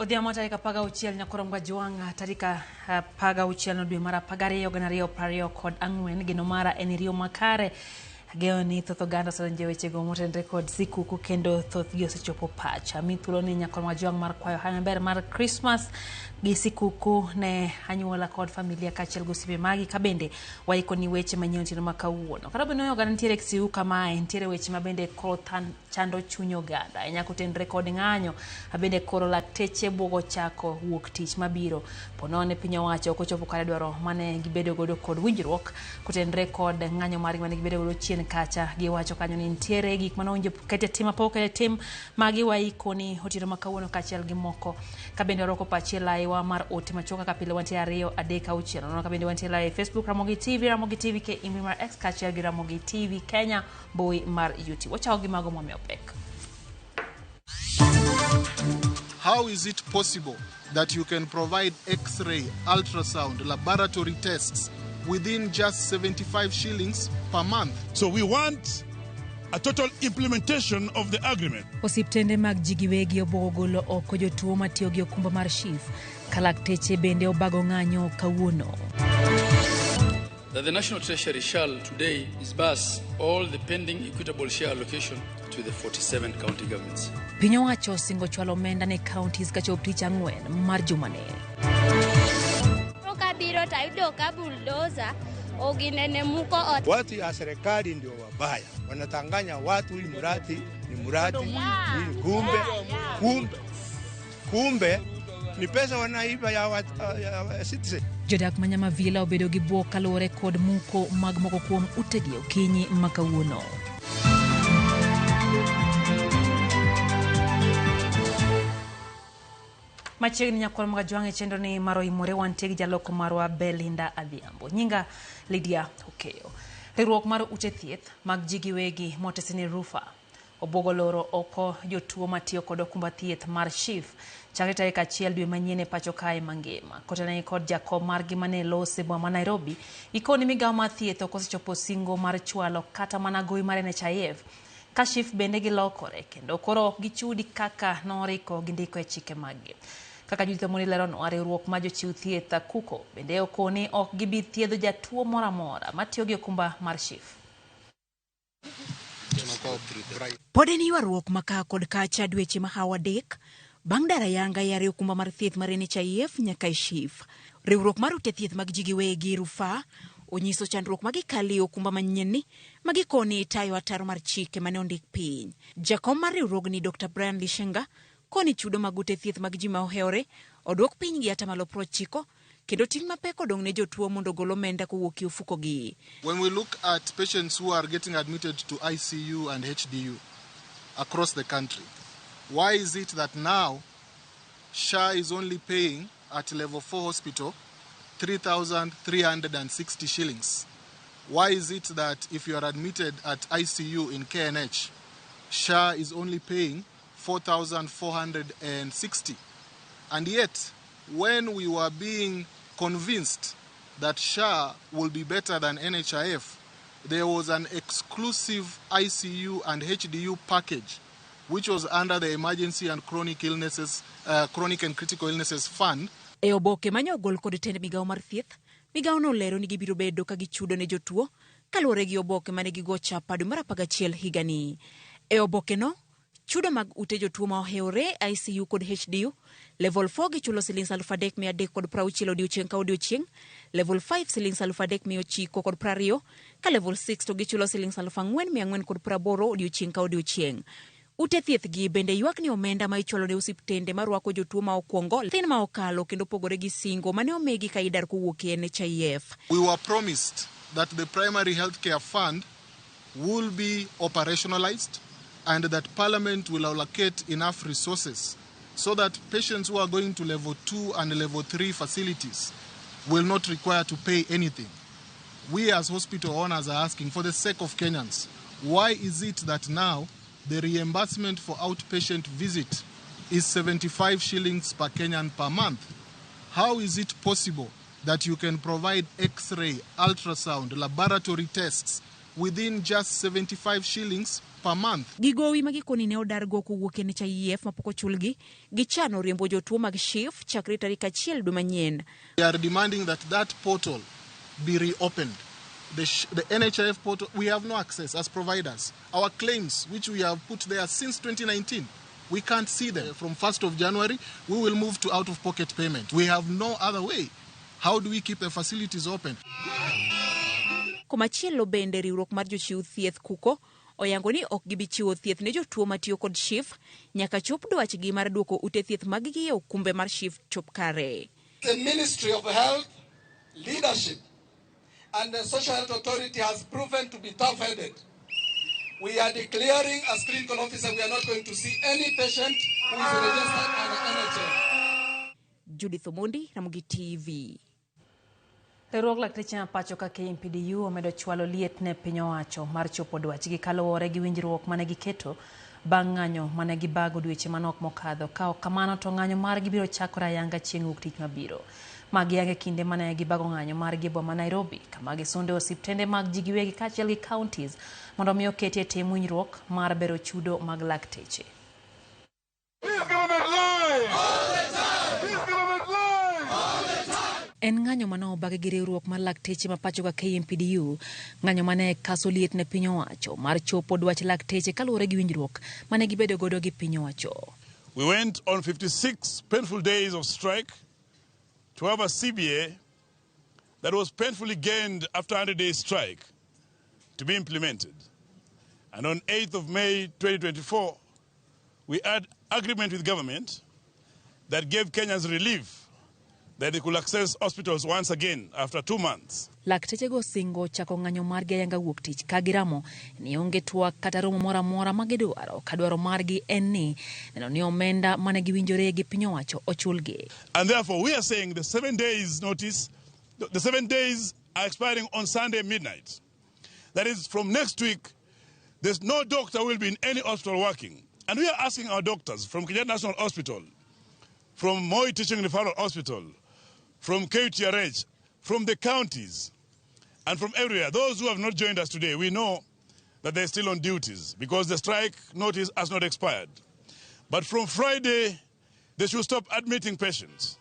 Odhiambo tarik 16 nyakoromga Jwang' tarik 16 no dwe mar 12 2024 geno mara en riyo makare. Ageno ni thoth oganda osedonjo e wechego motenore kod sikuku kendo thothgi osechopo pacha. Mi thuolo ni nyakoromga Jwang' mar kwayo hawi maber mar Christmas gi sikuku ne anyuola kod familia kaachiel gi osiepe magi ka bende waikoni weche manyien otieno ma kawuono. Kata obedo ni oganda nitiere e sikuku kamae, nitiere weche ma bende koro chando chuny oganda ahinya kotenore kod ng'anyo abende koro lakteche buogo chako wuok tich mabiro ponono piny owacho ok ochopo kare dwaro mane gibedo godo kod winjruok kotenore kod ng'anyo margi mane gibedo godo chien kacha. Giwacho kanyo ni nitiere gik mane owinjo ket e tim mapok oket e tim magi waikoni otieno ma kawuono kaachiel gi moko ka bende warwako pachi e laiwa mar ote machuok kaka pile wantie 2 3 6 nono ka bende wantie e Facebook Ramogi TV, Ramogi TV ke imbi mar X kaachiel gi Ramogi TV Kenya mbui mar YouTube. Wachako gi mago mwamiyo pek. How is it possible that you can provide X-ray, ultrasound, laboratory tests within just 75 shillings per month? So we want a total implementation of the agreement. Osiptende mag ji giwegi obuogo golo oko jotuo matiyo gi okumba mar SHIF ka lakteche bende obago ng'anyo kawuono. That the National Treasury shall today disburse all the pending equitable share allocation to the 47 county governments. Piny owacho osingo chwalo omenda ne counties kachop tich ang'wen mar jumani. Kabiro tayudo ka bulldozer oginene muko ot. Watu ya serikali ndio wabaya, wanatanganya watu ili murati ni murati, ili kumbe kumbe kumbe ni pesa wanaiba ya citizen. Jodak ma Nyamavila obedo gi bwok kaluwore kod muko mag moko kuom utegi okinyi ma kawuono. Machiegni nyakwar Magajwang' e chenro ni mar oimore wantie gi jaloko marwa Belinda Adhiambo. Nyinga Lydia Okeyo. Riwruok mar ute thieth mag ji giwegi motesi ni Rufa obuogo loro oko jotuo matiyo kod okumba thieth mar SHIF chakre tarik 1 dwe manyien e pacho kae mangima. Kotenore kod jakom margi mane lose e boma ma Nairobi, gikoni migawo mar thieth ok osechopo singo mar chwalo kata mana gowi mar NHIF ka SHIF bende gilokore kendo koro ok gichudi kaka noriko gindiko e chike maggi. Kaka Judith Omondi leronwa, riwruok mar jochiw thieth KUKO bende okoni ok gibi thiedho jatuo moro amora matiyo gi okumba mar SHIF. Pod en ywaruok ma kaa kod kacha dweche mahawo 3 bang' dar ayanga yare okumba mar thieth mar NHIF nyaka e SHIF. Riwruok mar ute thieth mag ji giwegi Rufaa onyiso chandruok ma gikalie okumba manyien ni ma gikoni tayo ataro mar chike mane ondik piny. Jakom mar riwruogni Dr. Brian Lishenga koni chudo mag ute thieth mag ji ma ohewore odwok piny gi atamalo 90 kendo ting' mapek odong' ne jotuo mondo ogol omenda kowuok e ofukogi. When we look at patients who are getting admitted to ICU and HDU across the country, why is it that now SHA is only paying at level 4 hospital 3,360 shillings? Why is it that if you are admitted at ICU in KNH, SHA is only paying 4,460? And yet, when we were being convinced that SHA will be better than NHIF, there was an exclusive ICU and HDU package, which was under the Emergency and Chronic Illnesses, Chronic and Critical Illnesses Fund. E oboke mane ogol kod tend migawo mar thieth, migawo no olero ni gibiro bedo ka gichudo ne jotuo kaluwore gi oboke mane gigo chapa dwe mar 11 higani. E oboke no, chudo mag ute jotuo ma ohewore ICU kod HDU level 4 gichulo silings 3,360 odiochieng' ka odiochieng', level 5 silings 3,920, ka level 6 to gichulo silings 4,480 odiochieng' ka odiochieng'. Ute thieth gi bende ywak ni omenda ma ichwalo ne osiptende marwako jotuo ma okwongo thin ma okalo kendo pogore gi singo mane omigi ka idar kowuok e NHIF. We were promised that the primary healthcare fund will be operationalized and that Parliament will allocate enough resources so that patients who are going to level 2 and level 3 facilities will not require to pay anything. We as hospital owners are asking, for the sake of Kenyans, why is it that now the reimbursement for outpatient visit is 75 shillings per Kenyan per month? How is it possible that you can provide X-ray, ultrasound, laboratory tests within just 75 shillings per month? Gi gowi ma gikoni ne odargo kowuok e NHIF mapok ochulgi, gichano riembo jotuo mag SHIF chakre tarik 1 dwe manyien. We are demanding that that portal be reopened. The NHIF portal, we have no access as providers. Our claims, which we have put there since 2019, we can't see them. From 1st of January, we will move to out-of-pocket payment. We have no other way. How do we keep the facilities open? Komachielo bende riwruok mar jochiw thieth KUCO oyango ni ok gibi chiwo thieth ne jotuo matiyo kod SHIF nyaka chop dwachgi mar duoko ute thieth mag-gi e okumbe mar SHIF chop kare. The Ministry of Health leadership and the Social Health Authority has proven to be tough-headed. We are declaring as clinical officer we are not going to see any patient who is registered under NHIF. Judith Omondi, Ramogi TV. Riwruog lakteche ma pacho ka KMPDU omedo chwalo liet ne piny owacho mar chopo dwachgi kaluwore gi winjruok mane giketo bang' ng'anyo mane gibago dweche manok mokadho. Ka ok kamano to ng'anyo margi biro chakore ayanga chieng' wuok tich mabiro. Magi yange kinde mane gibago ng'anyo margi e boma Nairobi, kama gisunde osiptende mag ji giwegi kaachiel gi counties mondo mi oketie e tim winjruok mar bero chudo mag lakteche. This government lies! All the time! This government lies! All the time! En ng'anyo mane obagi gi riwruok mar lakteche ma pacho ka KMPDU, ng'anyo mane kaso liet ne piny owacho mar chopo dwach lakteche kaluwore gi winjruok mane gibedo godo gi piny owacho. We went on 56 painful days of strike to have a CBA that was painfully gained after 100 days strike to be implemented. And on 8th of May 2024, we had agreement with government that gave Kenyans relief that they could access hospitals once again after 2 months. Laktechego singo chako ng'anyo margi ayanga wuok tich ka giramo ni onge twak kata romo moro amora ma gidwaro ka dwaro margi en ni neno ni omenda mane giwinjore gi piny owacho ochulgi. And therefore we are saying the 7 days notice, the 7 days are expiring on Sunday midnight. That is, from next week, there's no doctor who will be in any hospital working. And we are asking our doctors from Kenyatta National Hospital, from Moi Teaching Referral Hospital, from KTRH, from the counties, and from everywhere. Those who have not joined us today, we know that they're still on duties because the strike notice has not expired. But from Friday, they should stop admitting patients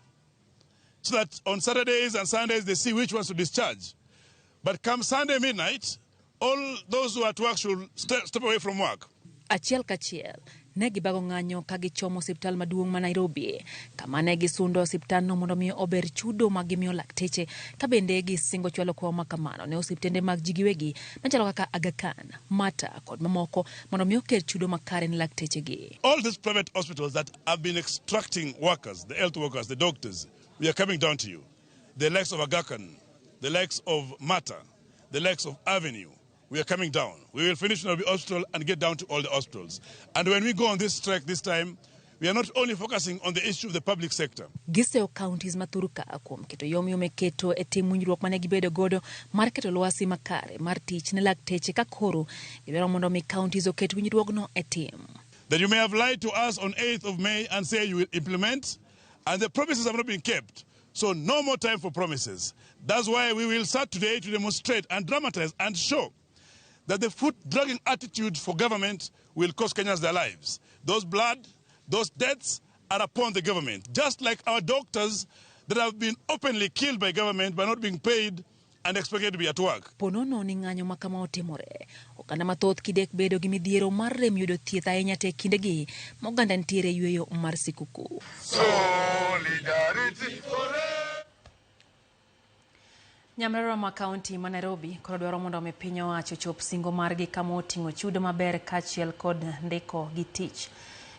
so that on Saturdays and Sundays, they see which ones to discharge. But come Sunday midnight, all those who are at work should step away from work. Achiel kachiel, ne gibago ng'anyo ka gichomo osiptal maduong' ma Nairobi, kama ne gisundo osiptandno mondo mi ober chudo ma gimiyo lakteche, ka bende gisingo chwalo kwayo ma kamano ne osiptende mag ji giwegi machalo kaka Aga Khan, Mater kod mamoko mondo mi oket chudo makare ne laktechegi. All these private hospitals that have been extracting workers, the health workers, the doctors, we are coming down to you. The likes of Aga Khan, the likes of Mater, the likes of Avenue, we are coming down. We will finish Nairobi Hospital and get down to all the hospitals. And when we go on this strike this time, we are not only focusing on the issue of the public sector. Giseyo counties ma thurka kuom keto yomyom e keto e tim winjruok mane gibedo godo mar keto lwasi makare mar tich ne lakteche ka koro gidwaro mondo mi counties oket winjruogno e tim. That you may have lied to us on 8th of May and say you will implement, and the promises have not been kept. So no more time for promises. That's why we will start today to demonstrate and dramatize and show that the foot-dragging attitude for government will cost Kenyans their lives. Those blood, those deaths are upon the government, just like our doctors that have been openly killed by government by not being paid and expected to be at work. Ponono ni ng'anyo ma kama otimore. Oganda mathoth kidek bedo gi midhiero mar rem yudo thieth ahinya te kindegi ma oganda nitiere yueyo mar sikuku. Solidarity forever. Nyamrerwa ma kaunti ma Nairobi koro dwaro mondo mi piny owacho ochop singo margi kama oting'o chudo maber kaachiel kod ndiko gi tich.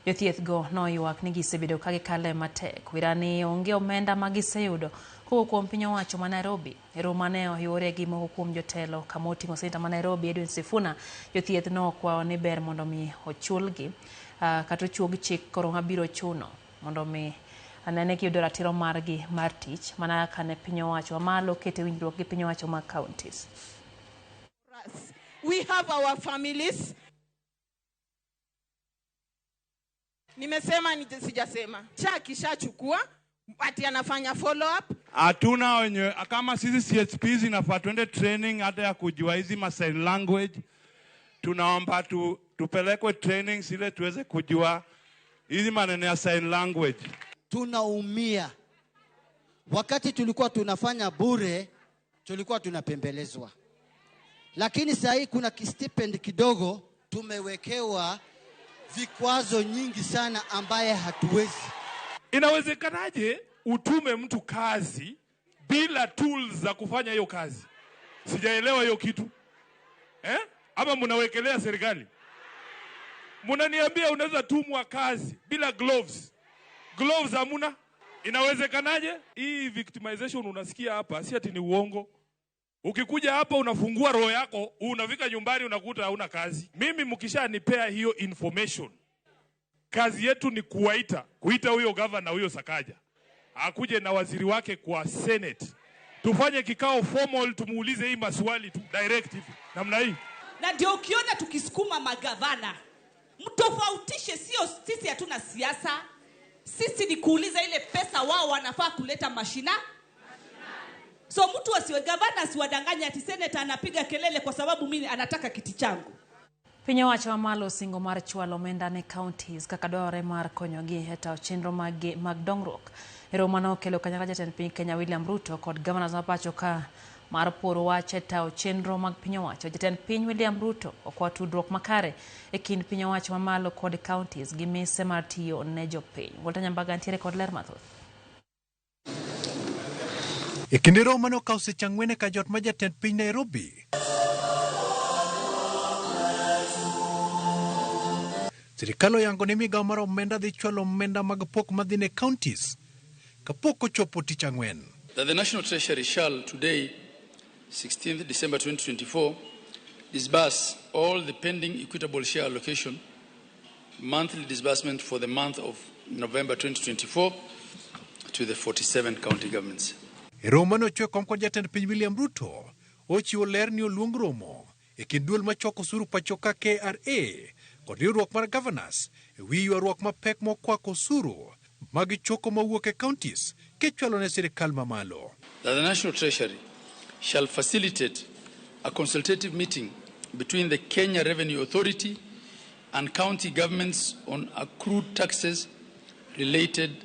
Jothieth go noywak ni gisebedo ka gikale matek. Wira ni onge omenda ma giseyudo kowuok kuom piny owacho ma Nairobi. E romo mane oyuore gi moko kuom jotelo kama oting'o seneta ma Nairobi Edwin Sifuna, jothieth nokwayo ni ber mondo mi ochulgi kata ochuog chik koro mabiro chuno mondo mi nene giyudo ratiro margi mar tich mana kaka ne piny owacho mamalo kete winjruok gi piny owacho mag counties. We have our families. Nimesema ni sijasema. Cha kishachukua ati anafanya follow up. Hatuna wenye kama sisi CHPs inafaa tuende training hata ya kujua hizi ma sign language. Tunaomba tupelekwe training sile tuweze kujua hizi maneno ya sign language. Tunaumia. Wakati tulikuwa tunafanya bure, tulikuwa tunapembelezwa. Lakini saa hii kuna stipend kidogo tumewekewa vikwazo nyingi sana ambaye hatuwezi. Inawezekanaje utume mtu kazi bila tools za kufanya hiyo kazi? Sijaelewa hiyo kitu. Ama mnawekelea serikali? Mnaniambia unaweza tumwa kazi bila gloves. Gloves hamuna? Inawezekanaje? Hii victimization unasikia hapa si ati ni uongo. Ukikuja hapa unafungua roho yako, unafika nyumbani unakuta hauna kazi. Mimi mkishanipea hiyo information, kazi yetu ni kuita huyo governor huyo Sakaja. Akuje na waziri wake kwa Senate. Tufanye kikao formal, tumuulize hii maswali tu direct hivi namna hii. Na ndio ukiona tukisukuma magavana, mtofautishe, sio sisi hatuna siasa. Sisi ni kuuliza ile pesa wao wanafaa kuleta mashina. So mtu asiwe gavana asiwadanganye ati senator anapiga kelele kwa sababu mimi anataka kiti changu. Piny owacho mamalo osingo mar chwalo omenda ne counties kaka dwarore mar konyogi e tayo chenro mag dongruok. E romo mane okelo kanyakla jatend piny Kenya William Ruto kod governors ma pacho ka mar poro wach e tayo chenro mag piny owacho. Jatend piny William Ruto okwa tudruok makare e kind piny owacho mamalo kod counties gi mise mar tiyo ne jopiny. Walter Nyambaga ntiere kod ler mathoth. E kinde romo mane okawo seche ang'wen ka jot ma jatend piny Nairobi, sirikal oyango ni migawo mar omenda dhi chwalo omenda mag pok madhi ne counties kapok ochopo tich ang'wen. That the National Treasury shall today, 16th December 2024, disburse all the pending equitable share allocation monthly disbursement for the month of November 2024 to the 47 county governments. E romo mane ochwe kom kod jatend piny William Ruto, ochiwo ler ni oluong romo e kind duol machoko osuru pacho ka KRA kod riwruok mar governors e wi ywaruok mapek mokwako osuru magichoko mawuok e counties kichwalo ne sirikal mamalo. That the National Treasury shall facilitate a consultative meeting between the Kenya Revenue Authority and county governments on accrued taxes related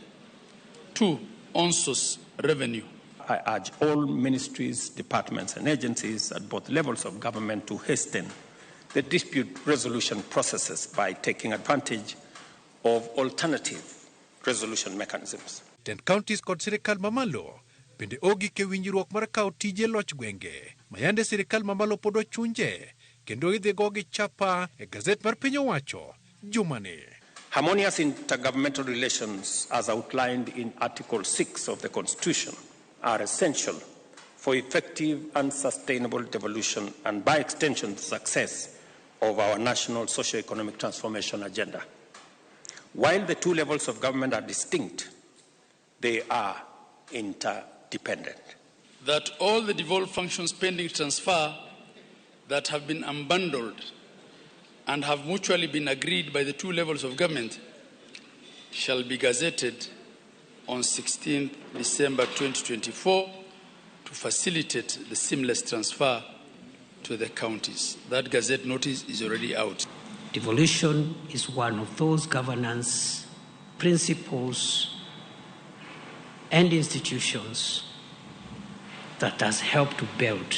to on-source revenue. I urge all ministries, departments and agencies at both levels of government to hasten the dispute resolution processes by taking advantage of alternative resolution mechanisms. Ten counties kod sirikal mamalo bende ogik e winjruok mar kawo tije loch gwenge mayande sirikal mamalo pod ochunje kendo idhi gogi chapa e gazet mar piny owacho jumani. Harmonious intergovernmental relations as outlined in Article 6 of the Constitution are essential for effective and sustainable devolution and by extension the success of our national socio-economic transformation agenda. While the two levels of government are distinct, they are interdependent. That all the devolved functions pending transfer that have been unbundled and have mutually been agreed by the two levels of government shall be gazetted on 16th December 2024 to facilitate the seamless transfer to the counties. That gazette notice is already out. Devolution is one of those governance principles and institutions that has helped to build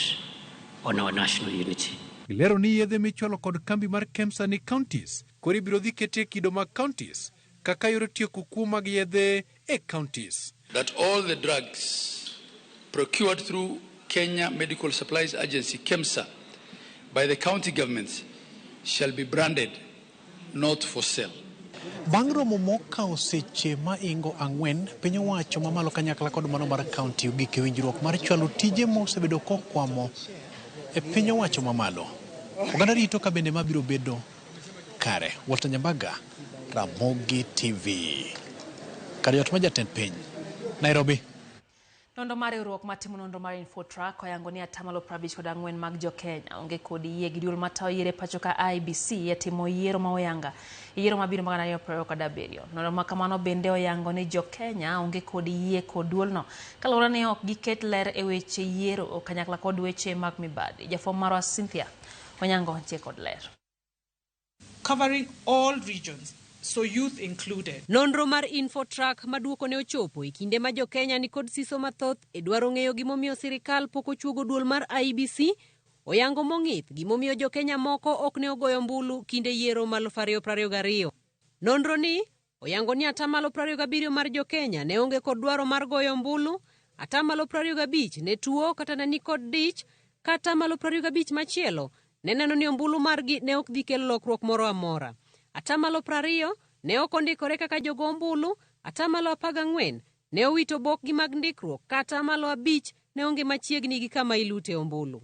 on our national unity. Gilero ni yedhe michwalo kod kambi mar KEMSA ni counties koro ibiro dhi ketie kido mag counties kaka yor tieko kuo mag yedhe e counties. That all the drugs procured through Kenya Medical Supplies Agency, KEMSA, by the county governments shall be branded not for sale. Bang' romo mokawo seche maingo ang'wen, piny owacho mamalo kanyakla kod mano mar county ogik e winjruok mar chwalo tije mosebedo kokwamo e piny owacho mamalo. Oganda rito ka bende mabiro bedo kare. Walter Nyambaga, Ramogi TV. Kar jot ma jatend piny, Nairobi. Nonro mar riwruok matimo nonro mar Infotrack oyango ni atamalo 54 mag jo-Kenya onge kod yie gi duol matayo yiero e pacho ka IEBC e timo yiero ma oyanga e yiero mabiro mag 2027. Nonro ma kamano bende oyango ni jo-Kenya onge kod yie kod duolno kaluwore ni ok giket ler e weche yiero kanyakla kod weche mag mibadhi. Jafwambo marwa Cynthia Onyango nitie kod ler. Covering all regions, so youth included. Nonro mar Infotrack maduoko ne ochopo e kinde ma jo-Kenya nikod siso mathoth e dwaro ng'eyo gimomiyo sirikal pok ochuogo duol mar IEBC oyango mong'ith gimomiyo jo-Kenya moko ok ne ogoyo ombulu kinde yiero ma 2022. Nonro ni oyango ni atamalo 27 mar jo-Kenya ne onge kod dwaro mar goyo ombulu, atamalo 25 ne tuo kata ne nikod dich, ka atamalo 25 machielo ne neno ni ombulu margi ne ok dhi kelo lokruok moro amora. Atamalo 20 ne ok ondikore kaka jogo ombulu, atamalo 14 ne owito obokgi mag ndikruok ka atamalo 5 ne onge machiegni gi kama ilute ombulu.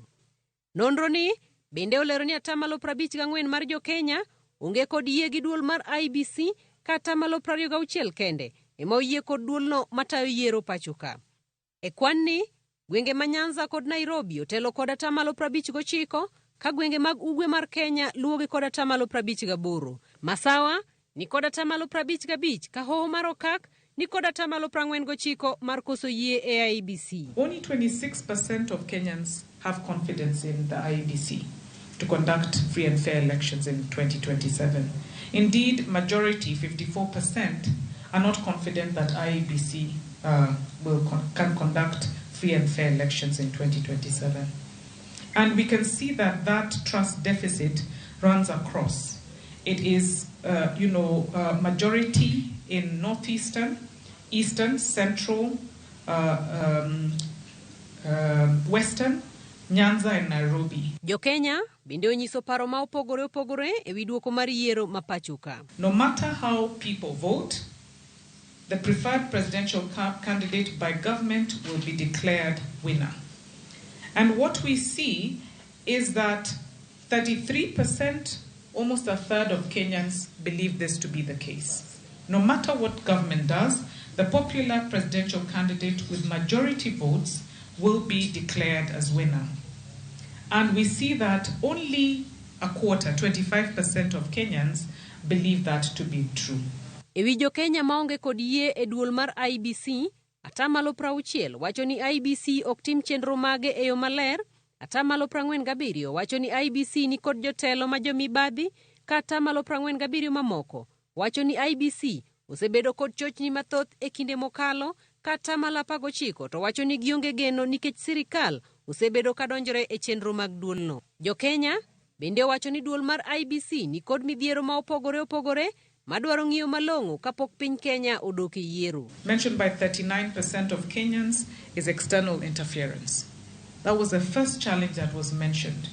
Nonro ni bende olero ni atamalo 54 mar jo-Kenya onge kod yie gi duol mar IEBC ka atamalo 26 kende ema oyie kod duolno matayo yiero pacho ka. E kwan ni, gwenge ma Nyanza kod Nairobi otelo kod atamalo 59 ka gwenge mag ugwe mar Kenya luwogi kod atamalo 58. Masawa ni kod atamalo 55 ka hoho mar Okak ni kod atamalo 49 mar koso yie e IEBC. Only 26% of Kenyans have confidence in the IEBC to conduct free and fair elections in 2027. Indeed, majority, 54%, are not confident that IEBC can conduct free and fair elections in 2027. And we can see that that trust deficit runs across. It is, majority in northeastern, eastern, central, western, Nyanza and Nairobi. Jo-Kenya bende onyiso paro ma opogore opogore e wi duoko mar yiero ma pacho ka. No matter how people vote, the preferred presidential candidate by government will be declared winner. And what we see is that 33%, almost a third of Kenyans believe this to be the case. No matter what government does, the popular presidential candidate with majority votes will be declared as winner. And we see that only a quarter, 25% of Kenyans, believe that to be true. E wi jo-Kenya maonge kod yie e duol mar IEBC, atamalo 60 wacho ni IEBC ok tim chenro mage e yo maler, atamalo 47 wacho ni IEBC ni kod jotelo ma jomibadhi, ka atamalo 47 mamoko wacho ni IEBC osebedo kod chochni mathoth e kinde mokalo, ka atamalo 19 to wacho ni gionge geno nikech sirikal osebedo ka donjore e chenro mag duolno. Jo-Kenya bende owacho ni duol mar IEBC ni kod midhiero ma opogore opogore madwaro ng'iyo malong'o kapok piny Kenya odok e yiero. Mentioned by 39% of Kenyans is external interference. That was the first challenge that was mentioned.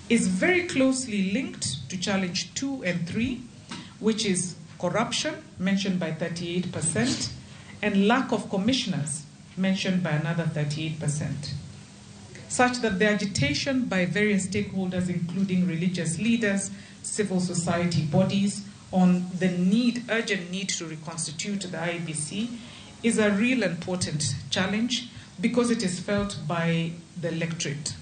Is very closely linked to challenge 2 and 3, which is corruption, mentioned by 38%, and lack of commissioners, mentioned by another 38%. Such that the agitation by various stakeholders, including religious leaders, civil society bodies, on the urgent need to reconstitute the IEBC is a real important challenge because it is felt by the electorate,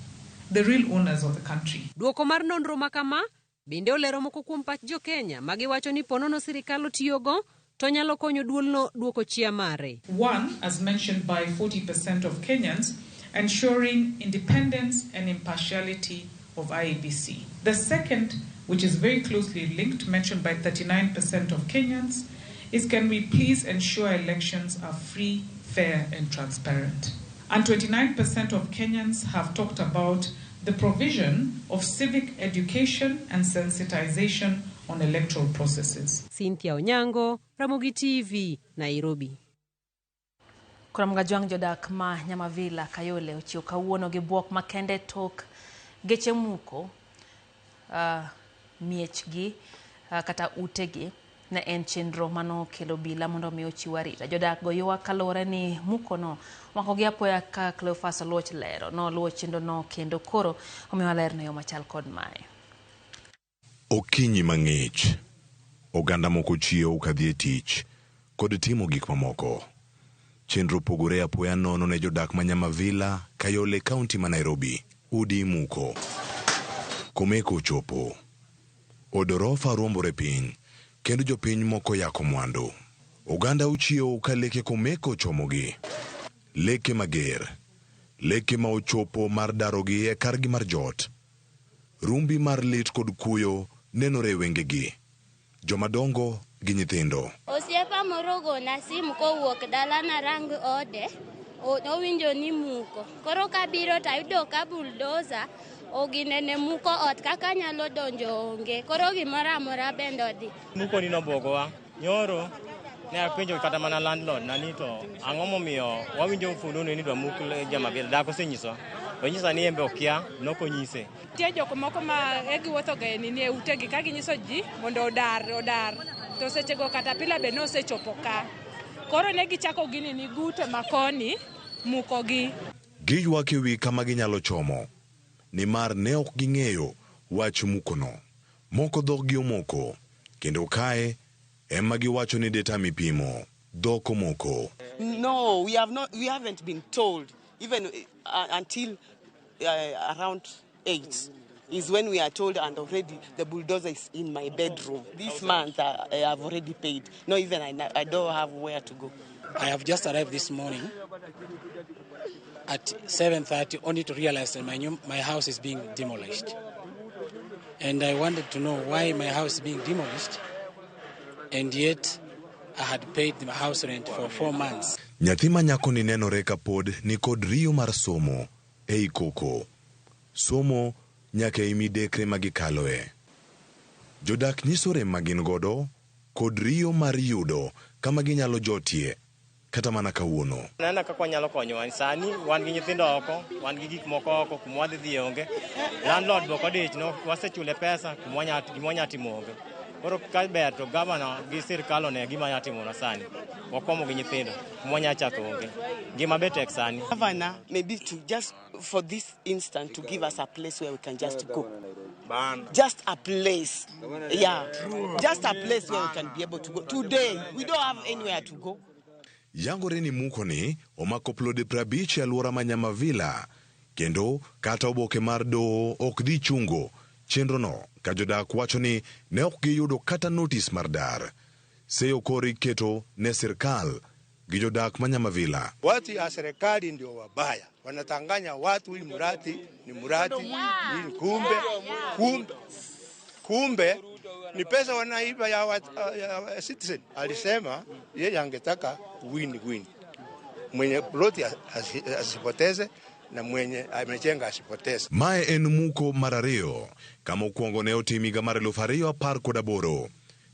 the real owners of the country. Duoko mar nonro makama bende olero moko kuom pach jo-Kenya ma giwacho ni ponono sirikal otiyogo to nyalo konyo duolno duoko chia mare. One, as mentioned by 40% of Kenyans, ensuring independence and impartiality of IEBC. The second, which is very closely linked, mentioned by 39% of Kenyans, is can we please ensure elections are free, fair and transparent? And 29% of Kenyans have talked about the provision of civic education and sensitization on electoral processes. Cynthia Onyango, Ramogi TV, Nairobi. Kuramgajwang' jodak ma Nyamavila Kayole ochiwo kawuono gi bwok makende tok geche muko miechgi kata utegi ne en chenro manokelo bila mondo mi ochiw arita. Jodak go ywak kaluwore ni mukono omakogi apoya ka Cleophas Oluoch lero noluwo chenrono kendo koro omiwa ler e yo machal kod mae. Okinyi mang'ich, oganda moko chiew kadhi e tich, kod timo gik mamoko. Chenro pogore apoya nono ne jodak ma Nyamavila, Kayole, kaunti ma Nairobi. Udi imuko. Komeko ochopo. Od orofa ruombore piny kendo jopiny moko yako mwandu. Oganda ochiewo ka leke komeko ochomogi. Leke mager. Leke ma ochopo mar darogi e kargi mar jot. Rumbi mar lit kod kuyo nenore e wengegi. Jomadongo gi nyithindo. Osiepa moro ogona simu kowuok dala narang ode, owinjo ni muko. Koro kabiro tayudo ka bulldozer oginene muko ot kaka anyalo donjo onge. Koro gimoro amora bende odhi. Muko ni nobwogowa. Nyoro ne apenjo kata mana landlord na ni to ang'o momiyo wawinjo fununu ni idwa muk Nyamavila. Dak osenyiswa. Onyisa ni embe okia, nokonyise. Nitie jok moko ma e giwuotho ga e nini e utegi ka ginyiso ji mondo odar odar to sechego katapila be nosechopo ka. Koro ne gichako gini ni gute makoni mukogi. Giywak e wi kama ginyalo chomo, nimar ne ok ging'eyo wach mukono. Moko dhokgi omoko, kendo kae ema giwacho ni data mipimo, dhok omoko. No, we have not. We haven't been told even until around 8 is when we are told, and already the bulldozer is in my bedroom. This month I have already paid. No, even I don't have where to go. I have just arrived this morning at 7:30, only to realize that my house is being demolished. And I wanted to know why my house is being demolished, and yet I had paid the house rent for 4 months. Nyathi ma nyakoni nenore ka pod nikod riyo mar somo ei koko. Somo nyaka ei midekre ma gikaloe. Jodak nyiso rem ma gin godo kod riyo mar yudo kama ginyalo jotie kata mana kawuono. Nena kaka wanyalo konyowa sani, wan gi nyithindo oko, wan gi gik moko oko, kuma wadhi dhiye onge. Landlord be ok odich, no, wasechule pesa, kuma gima wanya timo onge. Koro ka ber to gavana gi sirkal one gima nya timonwa sani. Wakwamo gi nyithindo, kuma wanya chako onge. Ngima be tek sani. Governor, maybe to just for this instant to give us a place where we can just go. Just a place. Yeah. Just a place where we can be able to go. Today, we don't have anywhere to go. Yangore ni mukoni omako plode 50 e alwora ma Nyamavila kendo kata oboke mar doho ok dhi chungo chenrono ka jodak wacho ni ne ok giyudo kata notis mar dar. Seyo koro iketo ne sirkal gi jodak ma Nyamavila. Watu ya serikali ndio wabaya, wanatanganya watu ili murati ni murati, ili kumbe ni pesa wanaiba ya citizen. Alisema yeye angetaka win-win, mwenye ploti asipoteze na mwenye amejenga asipoteze. Mae en muko mar ariyo kama okwongo ne otim higa mar 2018.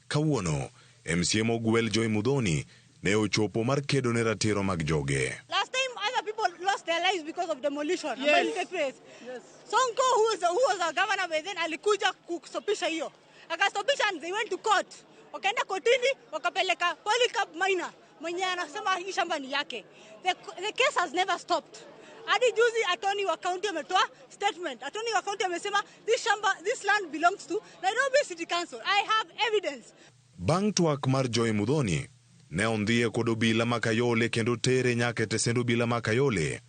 Kawuono MCA mogwel Joy Muthoni ne ochopo mar kedo ne ratiro mag joge. Last time other people lost their lives because of demolition. Yes. Take place. Yes. Sonko, who was our governor by then, alikuja kustopisha hiyo. Akastopisha and they went to court. Wakaenda kotini, wakapeleka Polycarp Maina mwenye anasema hii shamba ni yake. The case has never stopped. Hadi juzi attorney wa county ametoa statement. Attorney wa county amesema this land belongs to Nairobi City Council. I have evidence. Bang' twak mar Joy Muthoni ne ondhiye kod obila ma Kayole kendo tere nyaka e tesend obila ma Kayole.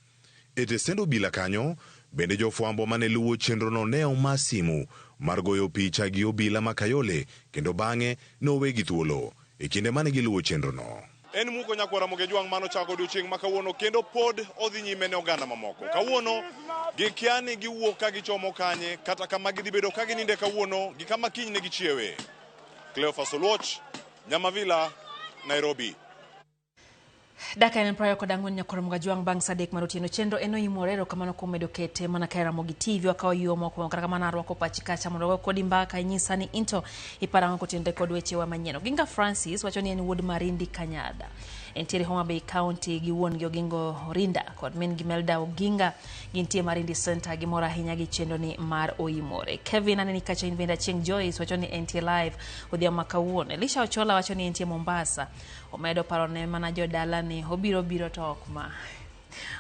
E tesend obila kanyo bende jofwambo mane luwo chenrono ne oma simu mar goyo picha gi obila ma Kayole kendo bang'e nowegi thuolo e kinde mane giluwo chenrono. En muko nyakwara Ramogi Ajwang' mano chako odiochieng' ma kawuono kendo pod odhi nyime ne oganda mamoko. Kawuono gikia ni giwuok ka gichomo kanye kata kama gidhi bedo ka gininde kawuono gi kama kiny ne gichiewe. Cleophas Oluoch, Nyamavila, Nairobi. Dakika en 24 nyakwar Ramogi Ajwang' bang' saa 3 mar otieno. Chenro en oimore, erokamano kuom medo kete mana ka e Ramogi TV. Wakawo yuo mokwongo, kata kamano arwako pachi kacha mondo wago kodi mbaka inyisa ni into iparango kotenore kod wechewa manyien. Oginga Francis wacho ni en wuod Marindi Kanyada. Entiere Homa Bay County gi wuon gi Ogingo Orinda kod min gi Melda Oginga. Gintie Marindi Center, gimor ahinya gi chenro ni mar oimore. Kevin aneni kacha in bende. Achieng' Joyce wacho ni entie live odhiambo ma kawuono. Elisha Ochola wacho ni entie Mombasa. Omedo parone mana jodala ni obiro biro to ok ma.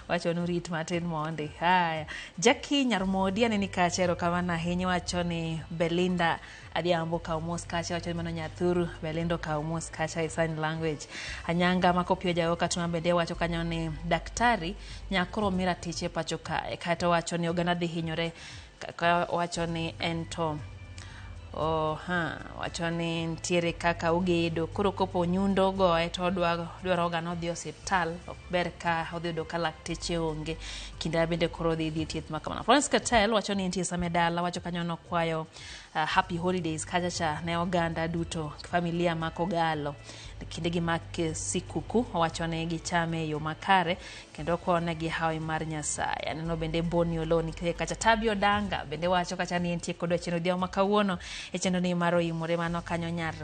Wacho ni urit matin mondi. Haya. Jackie Nyarmodi aneni kacha, erokamano ahinya. Wacho ni Belinda Adhiambo kaw mos kacha, wacho ni mano nyathuru Belinda okaw mos kacha e sign language. Anyanga Makopio Jago Katuma bende wacho kanyo ni daktari nyakoro mi ratiche pacho kae. Kaeto wacho ni oganda dhi hinyore ka wacho ni en to oha wacho ni nitiere kaka ogedo koro kopo nyundo ogoye to dwaro ga nodhi osiptal ok ber ka odhi yudo ka lakteche onge kinde bende koro dhi e thieth ma kamano. Florence Katel wacho ni nitie sama e dala wacho kanyo nokwayo happy holidays kacha cha ne oganda duto familia ma Kogalo kindegi mag sikuku owacho ni gichame e yo makare kendo okwayo negi hawi mar Nyasaye. Aneno bende Boni Oloo nitie kacha, Tabi Odanga bende wacho kacha ni entie kodwa e chenro odhiambo ma kawuono e chenro ni mar oimore mano kanyo nyar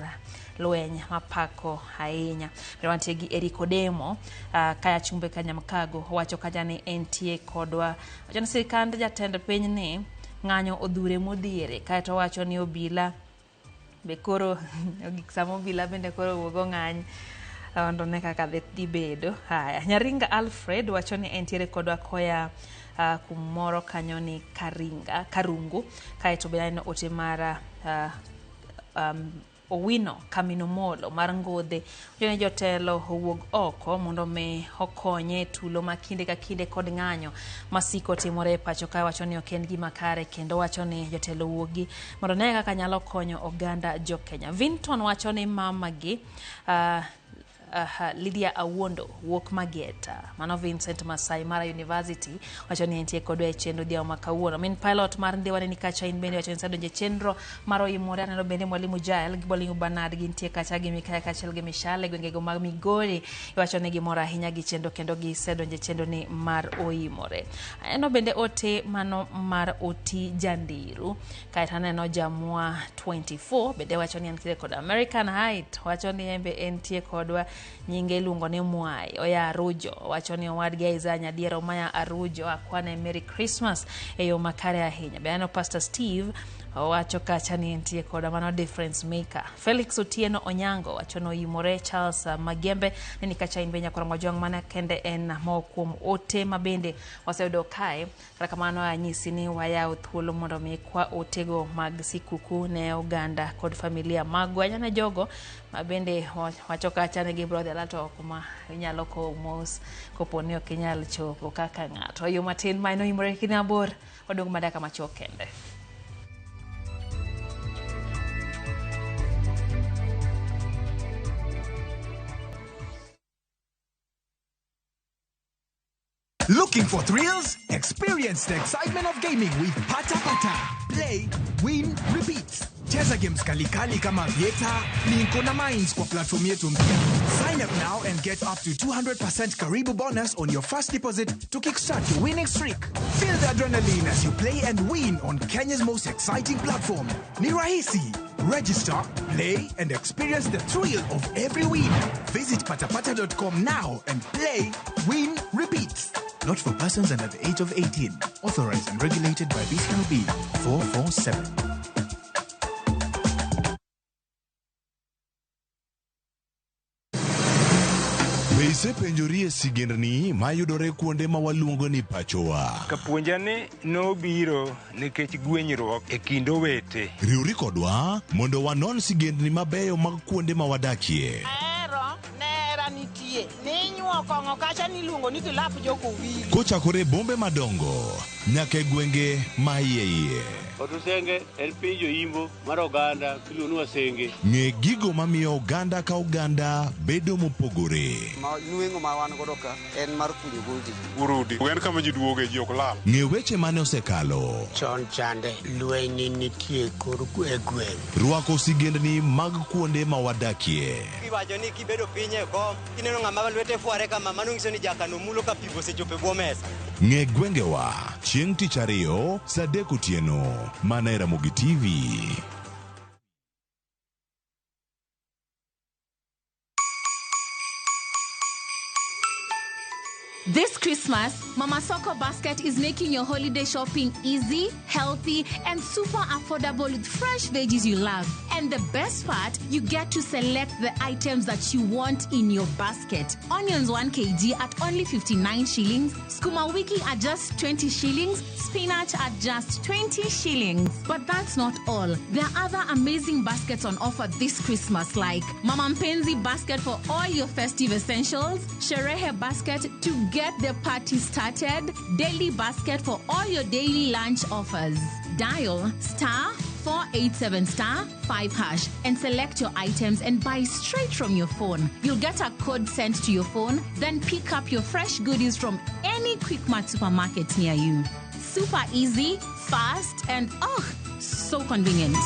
lweny mapako ahinya. Bende wantie gi Eric Odemo kaya chumbe Kanyamkago owacho kacha ni entie kodwa. Wacho ni sirikand jatend piny ni ng'anyo odhure modhiere kaeto wacho ni obila be koro ogik sama obila bende koro wuogo ng'any mondo ne kaka dhi bedo. Haya, Nyaringa Alfred wacho ni entiere kodwa koya kumoro kanyo ni Karinga, Karungu. Kaeto bende aneno ote mar Owino Kamino Molo mar Ngodhe wacho ni jotelo owuog oko mondo mi okonye e tulo ma kinde ka kinde kod ng'anyo masiko timore e pacho ka wacho ni ok en gima kare kendo wacho ni jotelo owuogi mondo ne kaka nyalo konyo oganda jo Kenya. Vinton wacho ni mama gi Lydia Awuondo wuok Mageta. Mano Vincent Masai Mara University wacho ni entie kodwa e chenro odhiambo ma kawuono. Min pilot mar Ndhiwa ni kacha in bende wacho ni osedonjo e chenro mar oimore. Aneno bende Mwalimu Jael gi Mwalimu Bernard gintie kacha gi Mikaya kaachiel gi Mishale gwengego mag Migori. Iwacho ni gimor ahinya gi chenro kendo gisedonjo e chenro ni mar oimore. Aneno bende ote mano mar Oti Jandiru. Kaeto aneno Jamwa 24 bende wacho ni entiere kod American Height wacho ni en be entie kodwa. Nyinge iluongo ni Mwai oya Arujo wacho ni owadgi Isaiah Nyadiero maya Arujo akwane Merry Christmas e yo makare ahinya. Be aneno Pastor Steve owacho kacha ni entie koda mano difference maker. Felix Otieno Onyango wacho ni oimore. Charles Magembe neni kacha in be nyakwar Mojwang' mana kende en moko kuom ote ma bende waseyudo kae. Kata kamano anyisi ni wayawo thuolo mondo mi kwa otego mag sikuku ne oganda kod familia magwa. Anyane jogo ma bende wacho kacha ni gibiro dhi to kuma inyalo kowo mos kopo ni ok inyal chopo kaka ng'ato. Yo matin ma en oimore kinde mabor odong' mana dakika machuok kende. Looking for thrills? Experience the excitement of gaming with Pata Pata. Play, win, repeat. Cheza games kalikali kama Vieta, Linko na Mines kwa platform yetu mpya. Sign up now and get up to 200% Karibu bonus on your first deposit to kickstart your winning streak. Feel the adrenaline as you play and win on Kenya's most exciting platform. Ni rahisi. Register, play, and experience the thrill of every win. Visit patapata.com now and play, win, repeat. Not for persons under the age of 18. Authorized and regulated by BCLB 447. Be isepenjori e sigendni mayudore kuonde ma waluongo ni pachowa? Kapuonja ni nobiro nikech gwenyruok e kind owete. Riwri kodwa mondo wanon sigendni mabeyo mag kuonde ma wadakie. Ahero nera nitie ninyuo kong'o kacha niluongo ni kilap jokowili. Kochakore e bombe madongo nyaka e gwenge ma iye iye. Otusenge en piny joimbo mar oganda miluongo ni Wasenge. Ng'e gigo mamiyo oganda ka oganda bedo mopogore. Nweng'o ma wan godo ka en mar kunyo goldi. Urudi. En kama ji duoge ji ok lal. Ng'e weche mane osekalo. Chon chande lweny nitie kor e gweng'. Rwako sigendni mag kuonde ma wadakie. Iwacho ni kibedo piny e kom, kineno ng'ama lwete fware kama, mano nyiso ni jakano mulo ka pi osechopo e bwo mesa. Ng'e gwengewa chieng' tich ariyo saa 3 otieno mana e Ramogi TV. This Christmas, Mama Soko Basket is making your holiday shopping easy, healthy, and super affordable with fresh veggies you love. And the best part, you get to select the items that you want in your basket. Onions 1 kg at only 59 shillings, sukuma wiki at just 20 shillings, spinach at just 20 shillings. But that's not all. There are other amazing baskets on offer this Christmas, like Mama Mpenzi basket for all your festive essentials, Sherehe basket to get the party started, daily basket for all your daily lunch offers. Dial star 487 star 5 hash and select your items and buy straight from your phone. You'll get a code sent to your phone, then pick up your fresh goodies from any Quickmart supermarket near you. Super easy, fast, and oh, so convenient.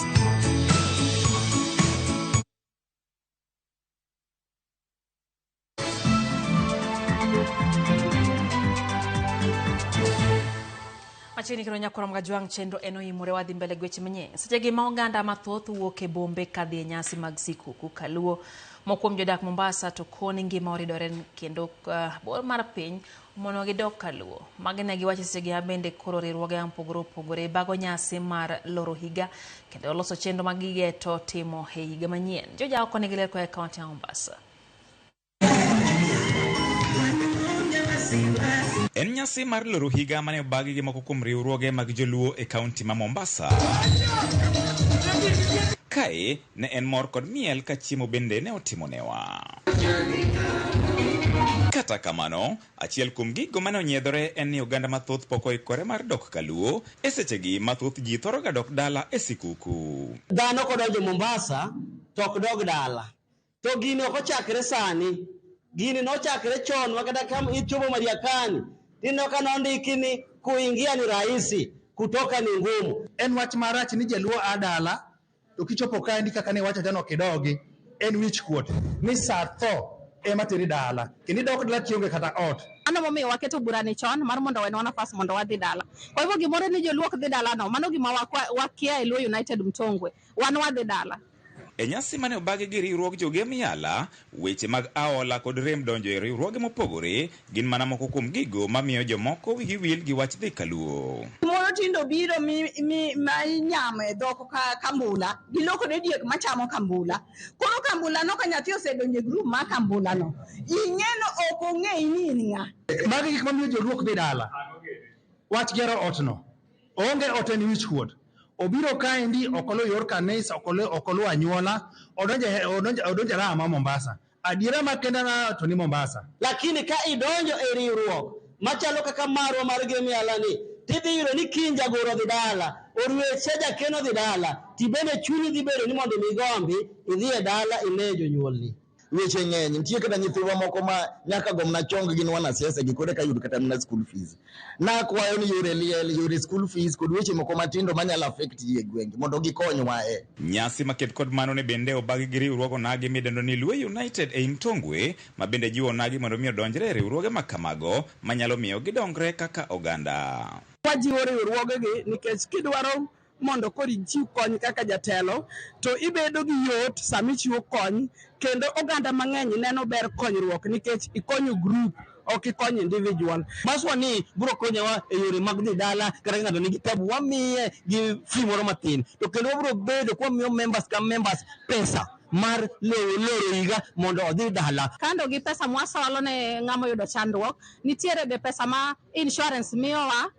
Machiegni kendo nyakoro Mgajwang' chenro en oimore wadhi mbele gi weche manyien. Sechegi ma oganda mathoth wuok e bombe kadhi e nyasi mag sikuku kaluo. Moko kuom jodak Mombasa to koni ngima oridore kendo bor mar piny mondo gidok kaluo. Magi ne giwacho sechegi ma bende koro riwruoge mopogore opogore bago nyasi mar loro higa kendo loso chenro mag gigeto timo e higa manyien. Joja oko nigi ler koa e kaunti ya Mombasa. En nyasi mar loro higa mane obagi gi moko kuom riwruoge mag joluo e kaunti ma Mombasa. Kae ne en mor kod miel ka chiemo bende ne otimonewa. Kata kamano, achiel kuom gigo mane onyiedhore en ni oganda mathoth pok oikore mar dok kaluo e sechegi ma thoth ji thoro ga dok dala e sikuku. Dhano kodonjo Mombasa to ok dog dala. To gini ok ochakre sani. Gini nochakre chon makata kama ichopo Mariakani tineno ka nondiki ni kuingia ni rahisi, kutoka ni ngumu. En wach marach ni jaluo a dala to kichopo kaendi kaka ne iwacho chon ok idogi. En wich kuot ni sa tho ema teri dala kendo idok dala kionge kata ot. Mano momiyo waketo burani chon mar mondo owenwa nafas mondo wadhi dala. Kwa hivyo gimoro ni joluo ok dhi dala no, mano gima wakia e Luo United Mtongwe. Wan wadhi dala. E nyasi mane obagi gi riwruog Jogem Yala, weche mag aola kod rem donjo e riwruoge mopogore gin mana moko kuom gigo mamiyo jomoko wigi wil gi wach dhi kaluo. Moro tindo biro mi ma inyamo e dhok ka kambula, gilokore diek machamo kambula. Koro kambula no ka nyathi osedonjo e group mar kambula no, ing'eno ok ong'eyi ni in ng'a. Magi gik mamiyo joluo ok dhi dala. Wach gero ot no. Oonge ot en wich kuot. Obiro kaendi ok oluwo yor kanisa, ok oluwo anyuola, odonjo raha ma Mombasa. Adiera makenda na to ni Mombasa. Lakini ka idonjo e riwruok machalo kaka marwa mar Gem Yala ni, tidhi yudo ni kiny jagoro dhi dala, orweche jakeno dhi dala, tibende chunyi dhi bedo ni mondo mi igombi idhi e dala ine jonyuolni. Weche ng'eny, nitie kata nyithiwa moko ma nyaka gomna chong gin wanasiasa gi koro eka yud kata mana school fees. Nakwayo ni yore liel, yore school fees kod weche moko matindo manyalo affect ji e gwenge mondo gikonywa e. Nyasi maket kod mano ne bende obagi gi riwruog onagi midendo ni Luo United ei Mtongwe, ma bende jiwo onagi mondo mi odonjre e riwruoge ma kamago manyalo miyo gidongre kaka oganda. Wajiwo riwruogegi nikech kidwaro mondo koro ichiw kony kaka jatelo to ibedo gi yot sama ichiwo kony, kendo oganda mang'eny neno ber konyruok nikech ikonyo group ok ikonyo individual. Maswa ni biro konyowa e yore mag dhi dala kata ng'ato nigi tabu wamiye gi fee moro matin, to kendo wabiro bedo kwamiyo members ka members pesa mar loro higa mondo odhi dala. Kando gi pesa mwasolo ne ng'ama oyudo chandruok, nitiere be pesa ma insurance miyowa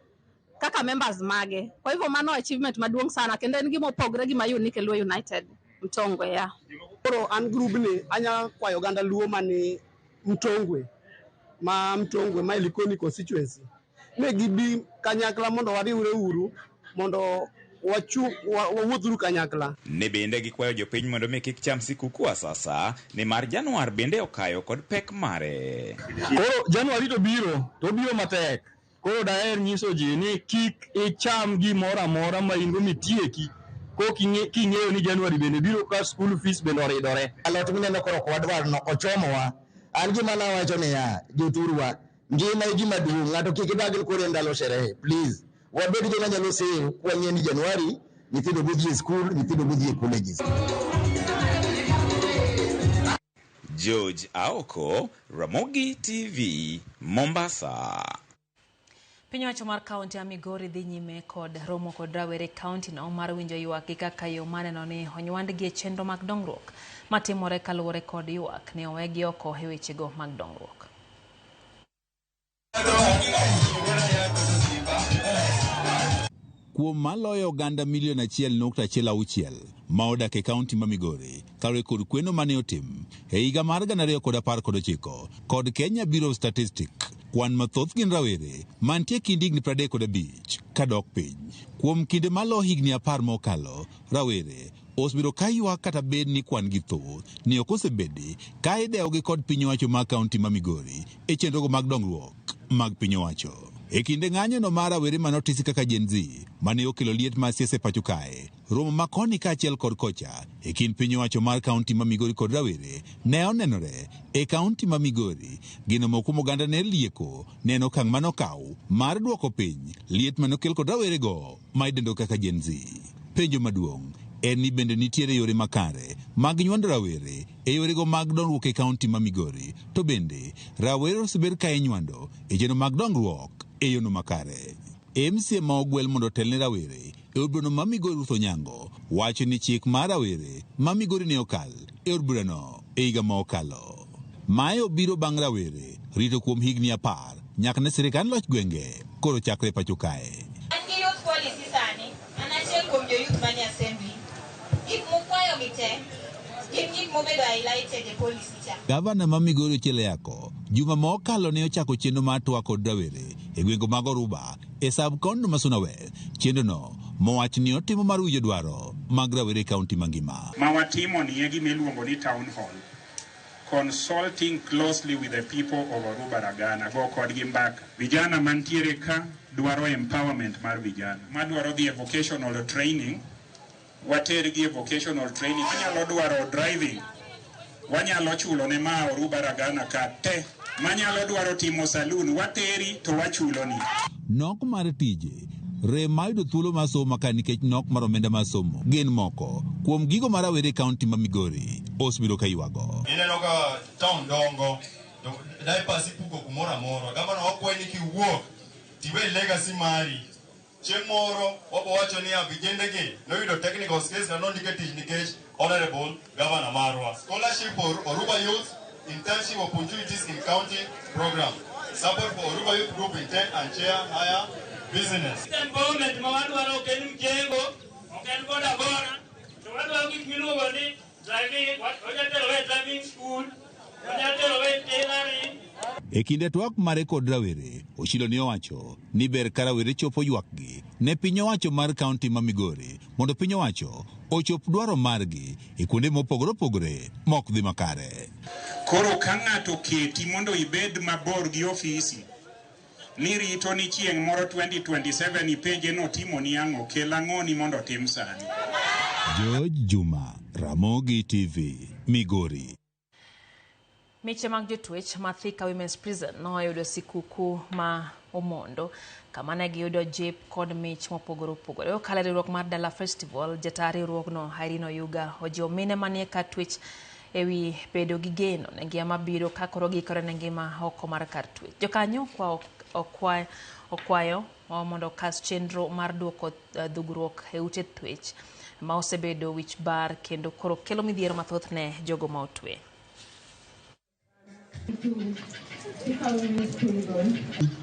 kaka members mage. Kwa hivyo mano achievement maduong' sana kendo en gima opogre gi ma unique e Luo United Mtongwe ya. Koro an group ni anya kwayo oganda Luo mani Mtongwe, ma Mtongwe ma Likoni constituency, ne gibi kanyakla mondo wariwre uru mondo wawuothuru kanyakla. Ne bende gikwayo jopiny mondo mi kik cham sikuku sasa, nimar Januar bende okayo kod pek mare. Koro Januari to biro matek. Koro daher nyiso ji ni kik icham gimoro amora ma in go mitieki king'eyo ni Januari bende biro ka school fees bende oridore. Alot mineno koro ok wadwar no ochomowa. An gima nawacho niya, jothurwa, ngima e gima duong', ng'ato kik idag koro e ndalo sherehe, please. Wabed joma nyalo save kwang'eyo ni Januari nyithindo bodhi e school, nyithindo bodhi e colleges. George Aoko, Ramogi TV, Mombasa. Piny owacho mar kaunti ya Migori dhi nyime kod romo kod rawere kaunti no mar winjo ywak gi kaka yo maneno ni onywandgi e chenro mag dongruok matimore kaluwore kod ywak ne owegi oko e wechego mag dongruok. Kuom maloyo oganda milion 1.16 ma odak e kaunti ma Migori kaluwore kod kweno mane otim e higa mar 2019 kod Kenya Bureau of Statistics, kwan mathoth gin rawere mantie kind higni 35 kadok piny. Kuom kinde malo higni 10 mokalo, rawere osebedo ka ywak kata bed ni kwan gi thoth ni ok osebedi ka idewogi kod piny owacho mar kaunti ma Migori e chenrogo mag dongruok mag piny owacho. E kinde ng'anyono mar rawere mane otisi kaka Gen Z mane okelo liet mar siasa e pacho kae, romo ma koni kaachiel kod kocha e kind piny owacho mar kaunti ma Migori kod rawere ne onenore e kaunti ma Migori. Geno moko kuom oganda ne lieko ne en okang' mane okaw mar duoko piny liet mane okel kod rawerego ma idendo kaka Gen Z. Penjo maduong' en ni bende nitiere yore makare mag nywando rawere e yorego mag dongruok e kaunti ma Migori, to bende rawere osebed ka inywando e chenro mag dongruok e yono makare. MCA ma ogwel mondo otel ne rawere e od burano ma Migori Ruth Onyango wacho ni chik mar rawere ma Migori ne okal e od burano e higa ma okalo. Mae obiro bang' rawere rito kuom higni 10 nyaka ne sirikand loch gwenge koro chakre pacho kae. An gi youth policy sani, an achiel kuom jo youth manie assembly. Gik mukwayo gi te, gin gik mobedo highlighted e policy cha. Gavana ma Migori Ochiel Ayako juma ma okalo ne ochako chenro mar twak kod rawere e gwenge mag Oruba e sub county ma Suna West. Chenro no mowach ni otimo mar winjo dwaro mag rawere e kaunti mangima. Ma watimo ni e gima iluongo ni town hall, consulting closely with the people of Oruba Ragana, go kodgi mbaka. Vijana mantiere ka dwaro empowerment mar vijana. Madwaro dhi e vocational training, watergi e vocational training. Wanyalo dwaro driving, wanyalo chulo ne ma Oruba Ragana ka te. Manyalo dwaro timo saloon, wateri to wachuloni. Nok mar tije, rem mar yudo thuolo mar somo ka nikech nok mar omenda mar somo gin moko kuom gigo ma rawere e kaunti ma Migori osebedo ka ywago. Ineno ka town dongo, to diapers ipuko kumoro amora. Gavana wakwayi ni kiwuok tiwe legacy mari. Chieng' moro wabo wacho niya vijende gi noyudo technical skills na nondike tich nikech honorable governor marwa. Scholarship for Oruba youth, internship opportunities in county program. Support for Oruba youth group in tech and chair higher business. Empowerment ma wadwaro ok en mjengo, ok en boda boda, to wadwaro gik miluongo ni driving, wanyalo tero e driving school, wanyalo tero e tailoring. E kinde twak mare kod rawere, Ochilo ne owacho ni ber ka rawere chopo ywakgi ne piny owacho mar kaunti ma Migori mondo piny owacho ochop dwaro margi e kuonde mopogore opogore mok dhi makare. Koro ka ng'ato keti mondo ibed mabor gi ofisi, ni rito ni chieng' moro 2027 ipenje notimoni ang'o, kel ang'oni mondo otim sani. George Juma, Ramogi TV, Migori. Miche mag jotwech ma Thika Women's Prison noyudo sikuku ma omondo kama ne giyudo jip kod mich mopogore opogore. Okalo e riwruok mar Dala Festival, jataa riwruogno Irene Oyuga ojiwo mine manie kar twech ewi bedo gi geno ne ngima mabiro ka koro giikore ne ngima oko mar kar twech. Jokanyo okwayo mondo okas chenro mar duoko dhugruok e ute twech ma osebedo wich bar kendo koro kelo midhiero mathoth ne jogo ma otwe.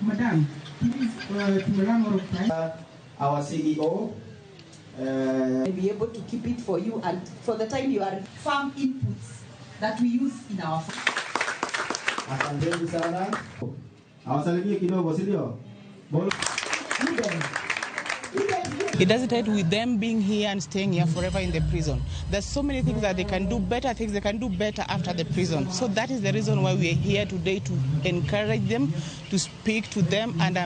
Madam, please, to run out of time. Our CEO. Be able to keep it for you and for the time you are farm inputs that we use in our farm. Asanteni sana. Awasalimie kidogo, si ndio? It doesn't end with them being here and staying here forever in the prison. There's so many things that they can do, better things they can do better after the prison. So that is the reason why we are here today, to encourage them, to speak to them, and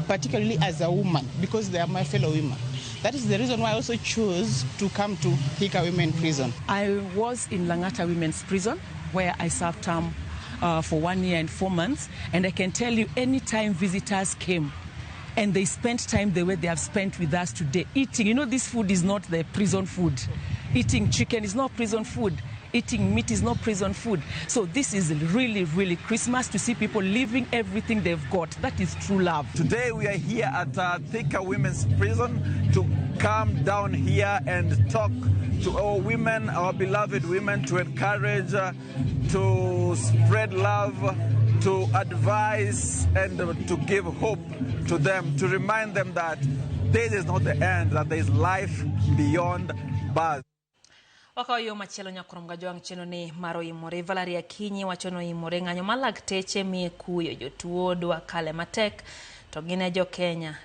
particularly as a woman, because they are my fellow women. That is the reason why I also chose to come to Thika Women Prison. I was in Langata Women's Prison, where I served term for 1 year and 4 months, and I can tell you, anytime visitors came, and they spent time the way they have spent with us today, eating. You know, this food is not the prison food. Eating chicken is not prison food. Eating meat is not prison food. So this is really, really Christmas to see people leaving everything they've got. That is true love. Today we are here at Thika Women's Prison to come down here and talk to our women, our beloved women, to encourage, to spread love, to advise and to give hope to them, to remind them that this is not the end, that there is life beyond bars. Wakawo yo machielo nyakurom Gajwang' chenro ni mar oimore. Valeria Akinyi wacho ni oimore ng'anyo mar lakteche miye kuyo jotuo dwa kale matek to gin e jo Kenya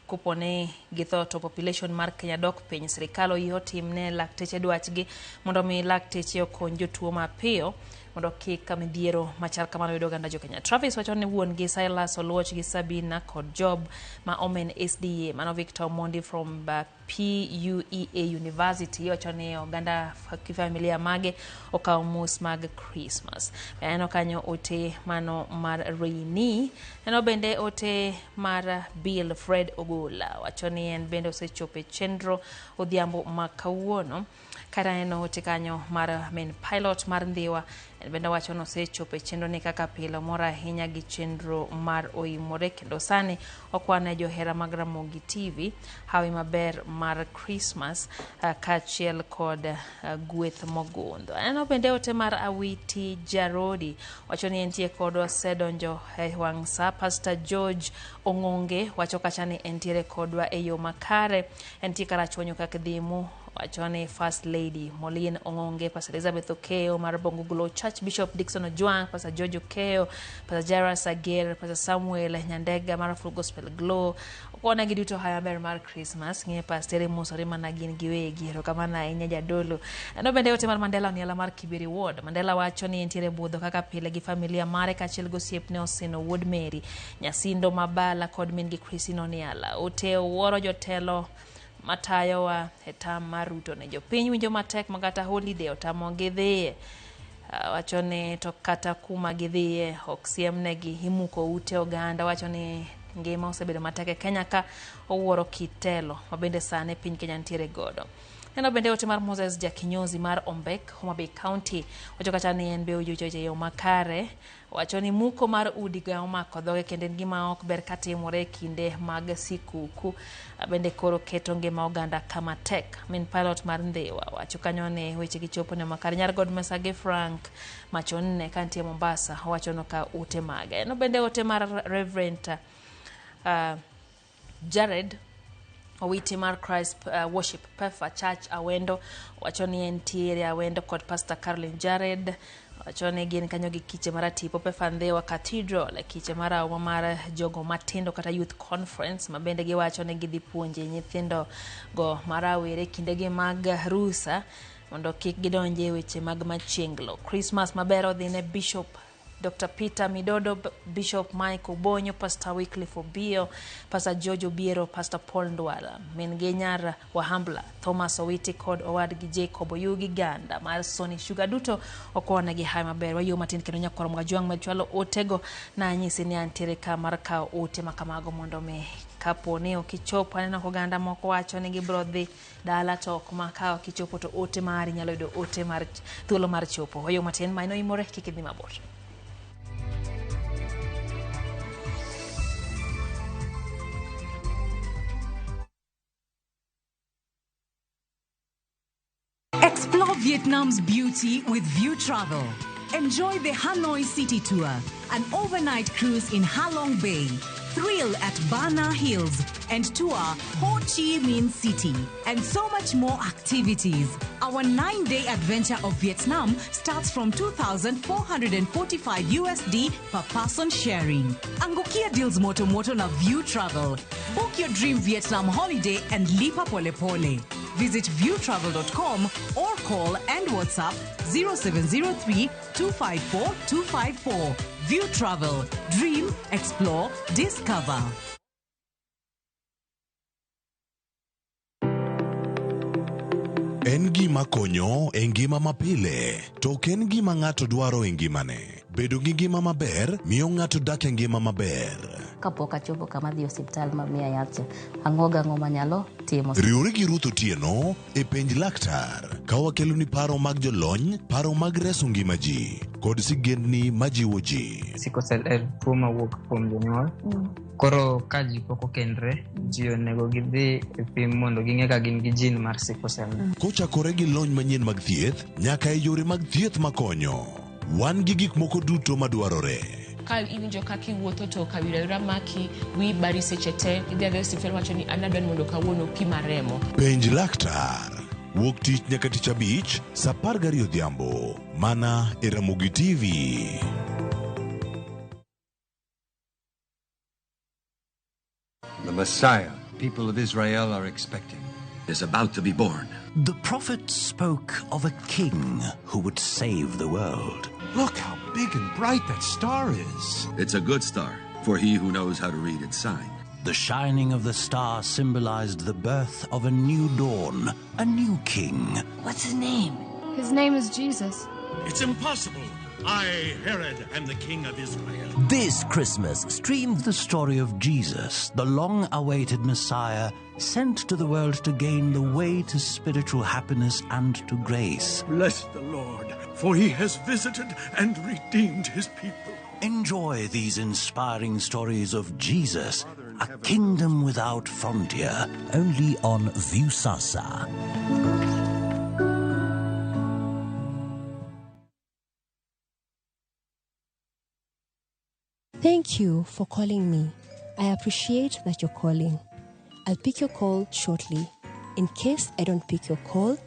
kopo ni githo to population mar Kenya dok piny. Sirikal oyie otimne lakteche dwachgi mondo mi lakteche okony jotuo mapiyo mondo kik midhiero machal kamano yud oganda jo Kenya. Travis wacho ni wuon gi Silas Oluoch gi Sabina kod Job ma omen SDA mano Victor Omondi from PUEA University wacho ni oganda familia mage okawo mos mag Christmas. Aneno kanyo ote mano mar Reini, neno bende ote mar Bill Fred Ogola wacho ni en bende osechopo e chenro odhiambo ma kawuono. Kata aneno ote kanyo mar main pilot mar Ndhiwa en bende wacho ni osechopo e chenro ni kaka pile omor ahinya gi chenro mar oimore kendo sani okwane johera mag Ramogi TV hawi maber mar Christmas kaachiel kod gweth mogundho. Aneno bende ote mar Awiti Jarodi wacho ni entie kodwa osedonjo e wang' sa. Pastor George Ong'onge wacho kacha ni entiere kodwa e yo makare, entie karachuonyo kaka dhimu wacho ni First Lady Molin Ong'onge, Pastor Elizabeth Okeyo mar Bongo Glow Church, Bishop Dickson Ojwang, Pastor George Okeyo, Pastor Jairus Ager, Pastor Samuel Nyandega mar Full Gospel Glow. Okona gi duto haya maber mar Christmas. Ng'e pastere mosore mana gin giwegi. Erokamano ahinya jadolo. Aneno bende ote mar Mandela Oniala mar Kiberi Ward. Mandela wacho ni entiere budho kaka pile gi familia mare kaachiel gi osiepne Osino wuod Mary, Nyasindo Mabala kod min gi Christine Oniala. Ote owuoro jotelo matayowa e tam mar Ruto ne jopiny winjo matek ma kata holiday otamogi dhiye. Wacho ni to kata kuma gidhiye ok siemnegi, imuko ute oganda. Wacho ni ngima osebedo matek e Kenya ka owuoro kit telo ma bende sani piny Kenya nitiere godo. Neno bende ote mar Moses Jakinyozi mar Ombek, Homa Bay County. Wacho kacha ni en be ojucho e yo makare. Wacho ni muko mar udi ga omako dhoge kendo en gima ok ber katimore e kinde mag sikuku. Bende koro keto ngima oganda kama tek. Min pilot mar Ndhiwa wacho kanyo ni weche gi chopo ne makare. Nyar God Mesage Frank Machonne kantie Mombasa wacho no ka ute mage. Neno bende ote mar Reverend Jared Owiti mar Christ Worship Pefa Church Awendo wacho ni entiere Awendo kod Pastor Caroline Jared wacho ni gin kanyo gi kiche mar Atipo Pefa Ndhiwa Cathedral kiche mar auma mar jogo matindo kata youth conference ma bende giwacho ni gidhi puonje nyithindo go marawere kindegi mag rusa mondo kik gidonje e weche mag machienglo. Christmas maber odhi ne Bishop Dr. Peter Midodo, Bishop Mike Obonyo, Pastor Wycliffe Obio, Pastor George Obiero, Pastor Paul Ndwala, min gi nyar Wahambla, Thomas Owiti kod owadgi Jacob Oyugi Ganda mar Sony Sugar duto okonegi hawi maber. Wayuo matin kendo nyakwar Mwajwang' med chwalo otego na anyisi ni antiere ka mar kawo ote makamago mondo mi kapo ni ok ichopo. Aneno ka oganda moko wacho ni gibiro dhi dala to ok ma ka ok ichopo to ote mari nyalo yudo ote mar thuolo mar chopo. Wayuo matin ma inoimore kik idhi mabor. Explore Vietnam's beauty with View Travel. Enjoy the Hanoi City Tour, an overnight cruise in Halong Bay, thrill at Bana Hills, and tour Ho Chi Minh City, and so much more activities. Our 9-day adventure of Vietnam starts from 2,445 USD per person sharing. Angukia deals moto moto na View Travel. Book your dream Vietnam holiday and lipa pole pole. Visit viewtravel.com or call and WhatsApp 0703 254 254. View Travel. Dream, explore, discover. En gima konyo e ngima mapile, to ok en gima ng'ato dwaro e ngimane. Bedo gi ngima maber miyo ng'ato dak e ngima maber. Kapok achopo kama adhi e osiptal ma miya yath cha, ang'o gang'o manyalo timo. Riwri gi Ruth Otieno e Penj Laktar ka wakeloni paro mag jolony, paro mag reso ngima ji kod sigendni majiwo ji. Sickle cell en tuo mawuok kuom jonyuol. Koro ka ji pok okendre, ji onego gidhi e pim mondo ging'e ka gin gi gene mar sickle cell. Kochakore gi lony manyien mag thieth nyaka e yore mag thieth makonyo, wan gi gik moko duto madwarore. Ka iwinjo kaka iwuotho to kawira wira maki, wiyi bari seche te, idhi adhiya e osiptal wacho ni an adwa ni mondo kawuono pima remo. Penj Laktar wuok tich nyaka tich abich saa 12 odhiambo mana e Ramogi TV. The Messiah people of Israel are expecting is about to be born. The prophet spoke of a king who would save the world. Look how big and bright that star is. It's a good star for he who knows how to read its sign. The shining of the star symbolized the birth of a new dawn, a new king. What's his name? His name is Jesus. It's impossible. I, Herod, am the king of Israel. This Christmas, stream the story of Jesus, the long-awaited Messiah, sent to the world to gain the way to spiritual happiness and to grace. Bless the Lord, for he has visited and redeemed his people. Enjoy these inspiring stories of Jesus, a kingdom without frontier, only on Viusasa. Thank you for calling me. I appreciate that you're calling. I'll pick your call shortly. In case I don't pick your call,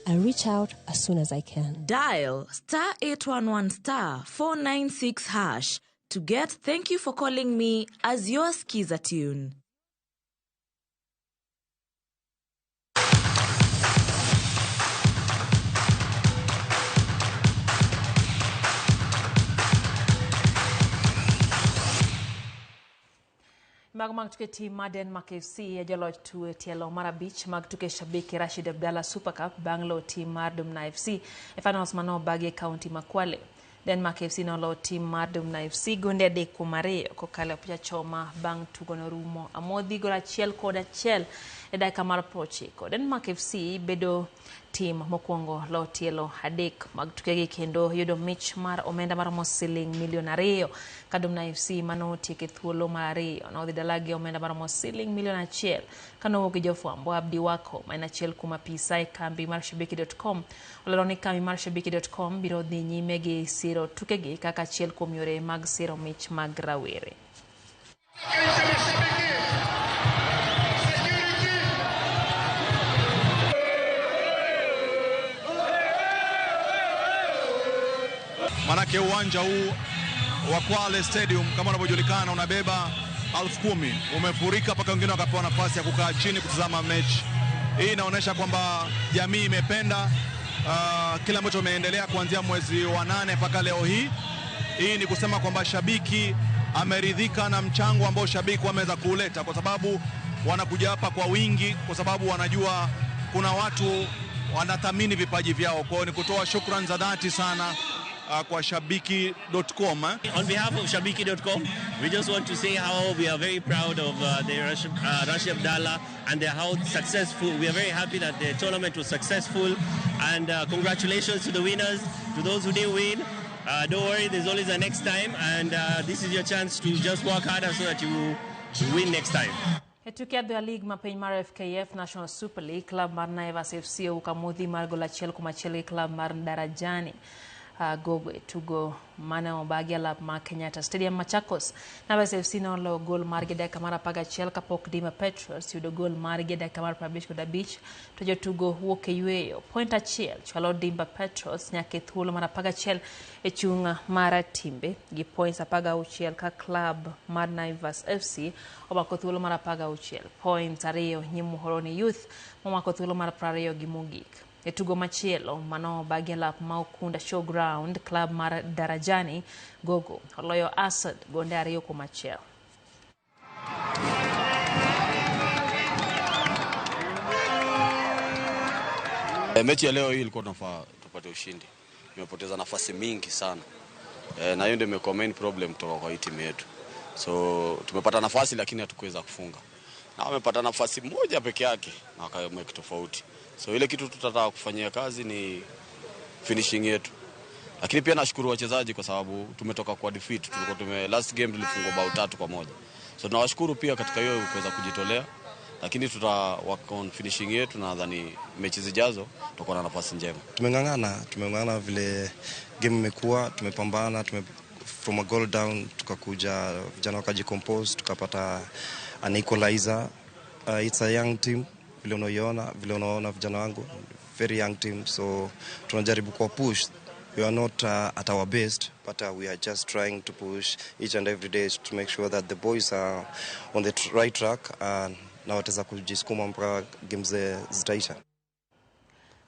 I'll reach out as soon as I can. Dial star 811 star 496 hash to get Thank You for Calling Me as your Skiza tune. Mago mag tuke tim mar Denmark FC e joloch tue tielo mar abich mag tuke Shabiki Rashid Abdalla Super Cup bang' loyo tim mar Dumna FC e finals manobagi e kaunti ma Kwale. Denmark FC noloyo tim mar Dumna FC gonde 3-2 kokalo e opich achoma bang' tugo norumo amodhi gol 1-1 e dakika mar 90. Denmark FC bedo tim mokwongo loyo tielo 3 mag tukegi kendo yudo mich mar omenda maromo siling milion 2 ka Dumna FC manotieko e thuolo mar 2 nodhi dala gi omenda maromo siling milion 1 kanowuok gi jofwambo Abdi Wako ma en achiel kuom apisa e kambi mar Shabiki.com olero ni kambi mar Shabiki.com biro dhi nyime gi siro tukegi kaka achiel kuom yore mag siro mich mag rawere. Manake uwanja huu wa Kwale Stadium kama unavyojulikana unabeba 10,000, umefurika mpaka wengine wakapewa nafasi ya kukaa chini kutazama mechi. Hii inaonyesha kwamba jamii imependa kila ambacho kimeendelea kuanzia mwezi wa 8 mpaka leo hii. Hii ni kusema kwamba shabiki ameridhika na mchango ambao shabiki wameweza kuleta, kwa sababu wanakuja hapa kwa wingi, kwa sababu wanajua kuna watu wanathamini vipaji vyao. Kwa hiyo ni kutoa shukrani za dhati sana kwa Shabiki.com. On behalf of Shabiki.com, we just want to say how we are very proud of the Rashid Abdalla and how successful. We are very happy that the tournament was successful, and congratulations to the winners, to those who didn't win. Don't worry, there's always a next time, and this is your chance to just work harder so that you win next time. E tuke adhola league ma piny mar FKF National Super League, club mar Naivas FC owuok amodhi mar gol 1-1 gi club mar Darajani Gogo e tugo mane obagi alap mar Kenyatta Stadium Machakos. Naivas FC noloyo gol margi dakika mar 11 kapok Dima Petros yudo gol margi e dakika mar 55 to jotugo wuok e yweyo. Point 1 chwalo Dimba Petros nyaka e thuolo mar 11 e chung' mar timbe gi points 16 ka club mar Naivas FC omako thuolo mar 16. Points 2 nyim Muhoroni Youth momako thuolo mar 20 gi mogik. E tugo machielo mano bagi alap ma Ukunda Showground, club mar Darajani Gogo oloyo Asad gonde 2-1. Mechi ya leo hii ilikuwa tunafaa tupate ushindi. Tumepoteza nafasi mingi sana. Na hiyo ndio imekuwa main problem kutoka kwa hii timu yetu. So tumepata nafasi lakini hatukuweza kufunga. Na wamepata nafasi moja peke yake na wakamake tofauti. So ile kitu tutataka kufanyia kazi ni finishing yetu. Lakini pia nashukuru wachezaji kwa sababu tumetoka kwa defeat. Tulikuwa tume last game tulifungwa bao 3-1. So tunawashukuru pia katika hiyo kuweza kujitolea. Lakini tuta work on finishing yetu na nadhani mechi zijazo tutakuwa na nafasi njema. Tumeng'ang'ana vile game imekuwa, tumepambana, from a goal down tukakuja vijana wakajicompose, tukapata an equalizer. It's a young team, vile unaona vijana wangu, very young team, so tunajaribu kuwa push. We are not at our best, but we are just trying to push each and every day to make sure that the boys are on the right track and na wataweza kujisukuma mpaka games zitaisha.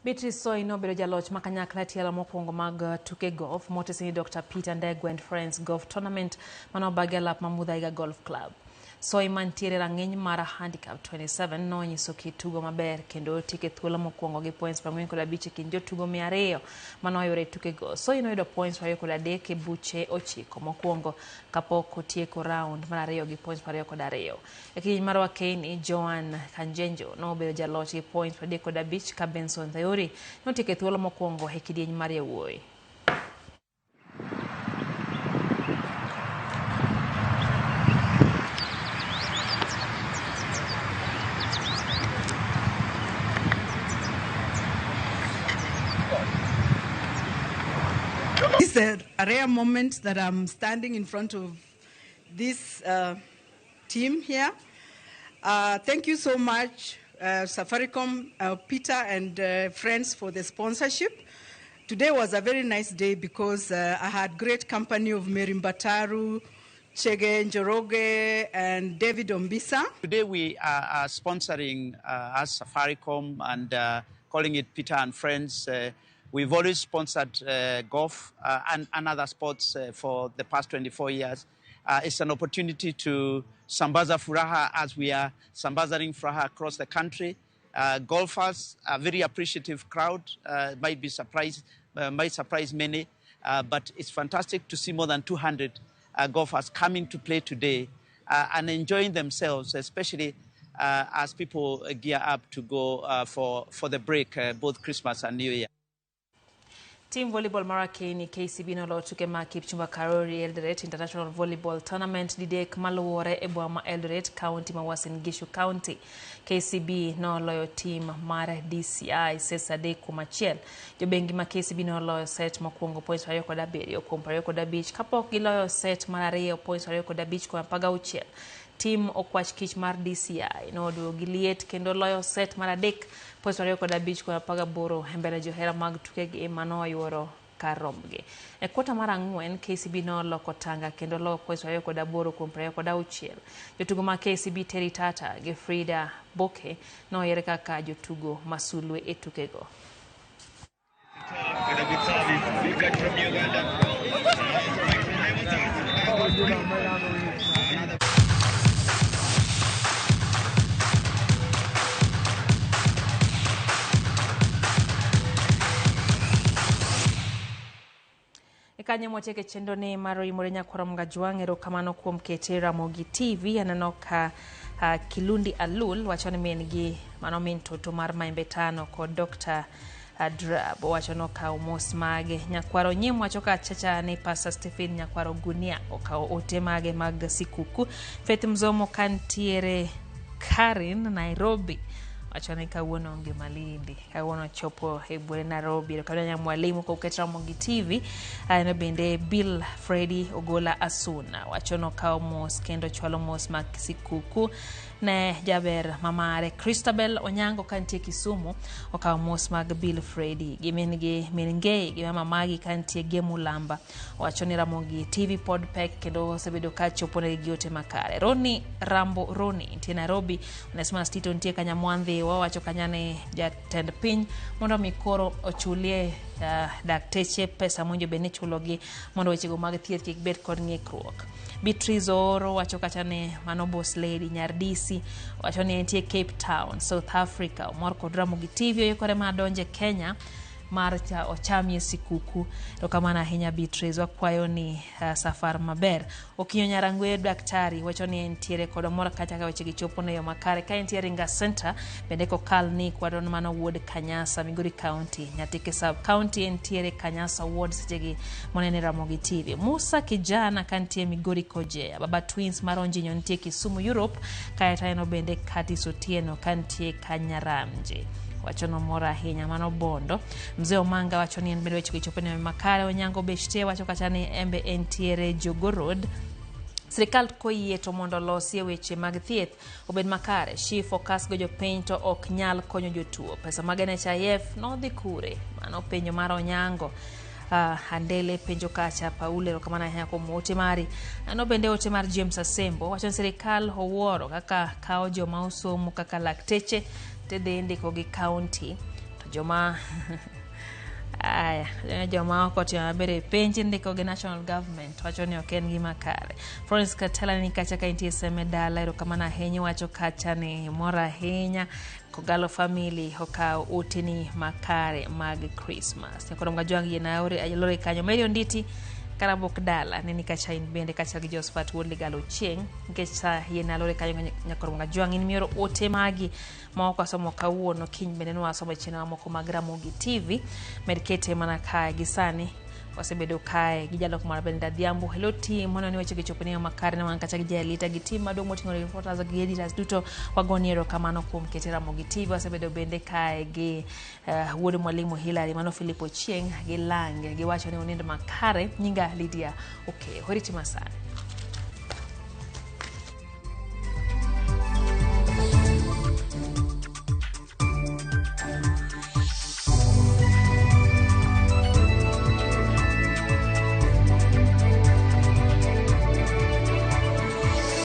Beatrice Soi nobedo jaloch ma kanyakla tielo mokwongo mag tuke golf motesi ni Dr. Peter Ndegwa and Friends Golf Tournament manobagi e lap ma Muthaiga Golf Club. Soi mantiere rang'iny mar handicap 27 nonyiso kit tugo maber kendo otieko e thuolo mokwongo gi points 45 e kind jotugo 200 manoyudore e tukego. Soi noyudo points 23 e buche 9 mokwongo kapok otieko round mar ariyo gi points 22. E kidieny mar Wakeini, Joan Kanjenjo nobedo jaloch gi points 35 ka Benson Theuri notieko e thuolo mokwongo e kidieny mar yawuoyi. It's a rare moment that I'm standing in front of this team here. Thank you so much, Safaricom, Peter and friends for the sponsorship. Today was a very nice day because I had great company of Mary Mbataru, Chege Njoroge, and David Ombisa. Today we are sponsoring us, Safaricom, and calling it Peter and Friends. We've always sponsored golf and other sports for the past 24 years. It's an opportunity to sambaza furaha as we are sambazaring furaha across the country. Golfers, a very appreciative crowd, might surprise many, but it's fantastic to see more than 200 golfers coming to play today and enjoying themselves, especially as people gear up to go for the break, both Christmas and New Year. Team volleyball mar Kenya KCB noloyo tuke mag Kipchumba Karori Eldoret International Volleyball Tournament didek maluwore e boma ma Eldoret County ma Uasin Gishu County. KCB noloyo team mar DCI sets 3-1. Jobengi ma KCB noloyo set mokwongo points 27 kuom 25 kapok giloyo set mar ariyo points 25 kuom 16. Team okwach kich mar DCI noduogo gi liet kendo loyo set mar adek points 25 kuom 18 e mbele johera mag tukegi manoyuoro kar rombgi. E kwota mar 4 KCB noloko tanga kendo loyo points 28 kuom 26. Jotugo mag KCB Terry Tata gi Frida Boke noyier kaka jotugo masulwe e tukego. Kanyo mwatieke chenro ni mar Oimore Nyakwar Mgajwang'. Erokamano kuom kete Ramogi TV. Aneno ka Kilundi Alul wacho ni min gi mano min toto mar Maembe Tano kod Dr. Drab wacho nokawo mos mage. Nyakwaro Nyim wacho ka chacha ni Pastor Stephen Nyakwaro Gunia okawo ote mage mag sikuku. Faith Mzomo kantiere Karen Nairobi wacho ni kawuono onge Malindi, kawuono chopo e bwere Nairobi. Erokamano mwalimu kwa uketo Ramogi TV. Aneno bende Bill Freddy Ogola Asuna wacho nokawo mos kendo chwalo mos mag sikuku ne jaber mamare. Christabel Onyango kantie Kisumu okawo mos mag Bill Freddy gi min gi min Ngei gi mama magi kantie Gemulamba wacho ni Ramogi TV pod pek kendo osebedo ka chopo negi gi ote makare. Roni Rambo Roni nitie Nairobi. Onesmus Tito nitie Kanyamwandhi wawacho kanya ni jatend piny mondo mi koro ochulie dakteche pesa monjo bed ni chulogi mondo wechego mag thieth kik bed kod ng'ikruok. Beatrice Oro wacho kacha ni mano boss lady nyar DC wacho ni entie Cape Town, South Africa. Omor kod Ramogi TV oikore mar donjo e Kenya mar cha ochamie sikuku. Erokamano ahinya Beatrice, wakwayo ni safar maber. Okinyo Nyarangwe daktari wacho ni entiere kod mor kacha ka wechegi chopo ne yo makare. Ka entie Ringa Center bende kokal ni kwadon mano wuod Kanyasa, Migori County, Nyatike Sub County entiere Kanyasa Ward sechegi monene Ramogi TV. Musa Kijana kantie Migori Kojea, Baba Twins mar Onjinyo nitie Kisumu Europe, kaeto aneno bende Curtis Otieno kantie Kanyaramje. Wacho nomor ahinya mano Bondo. Mzee Omanga wacho ni en bende wechegi chopo ne makare. Onyango Beshte wacho kacha ni embe entiere Jogo Road. Sirikal koyie to mondo olosie weche mag thieth obed makare. SHIF okas go jopiny to ok nyal konyo jotuo. Pesa mag NHIF nodhi kure? Mano penjo mar Onyango. Andele penjo kacha Paul, erokamano ahinya kuom ote mari. Ano bende ote mar James Asembo wacho ni sirikal owuoro kaka kawo joma osomo kaka lakteche tidhi indiko gi county to joma aya joma ok otimo maber e penj indiko gi national government, wacho ni ok en gima kare. Florence Katela ni kacha ka intie Seme dala, erokamano ahinya, wacho kacha ni mor ahinya Kogalo family okawo oteni makare mag Christmas. Nyakoro Mgajwang' yie na lore kanyo. Mary Onditi Karabok dala neni kacha in bende kacha gi Josephat wuod Ligalo Chieng' nikech sa yie na lore kanyo. Nyakoro Mgajwang' in mioro ote magi ma ok wasomo kawuono, kiny bende nwasomo e chenro mamoko mag Ramogi TV. Med kete mana kae gi sani wasebedo kae gi jalok mar Brenda Adhiambo. Hello team, waneno ni wechegi chopo ne makare ne wan kacha gi Jaelita gi team maduong' moting'o reporters gi editors duto, wagoni erokamano kuom kete Ramogi TV. Wasebedo bende kae gi wuod mwalimu Hilary mano Philip Ochieng' gi Lange giwacho ni unind makare. Nyinga Lydia Okeyo. Oriti masani.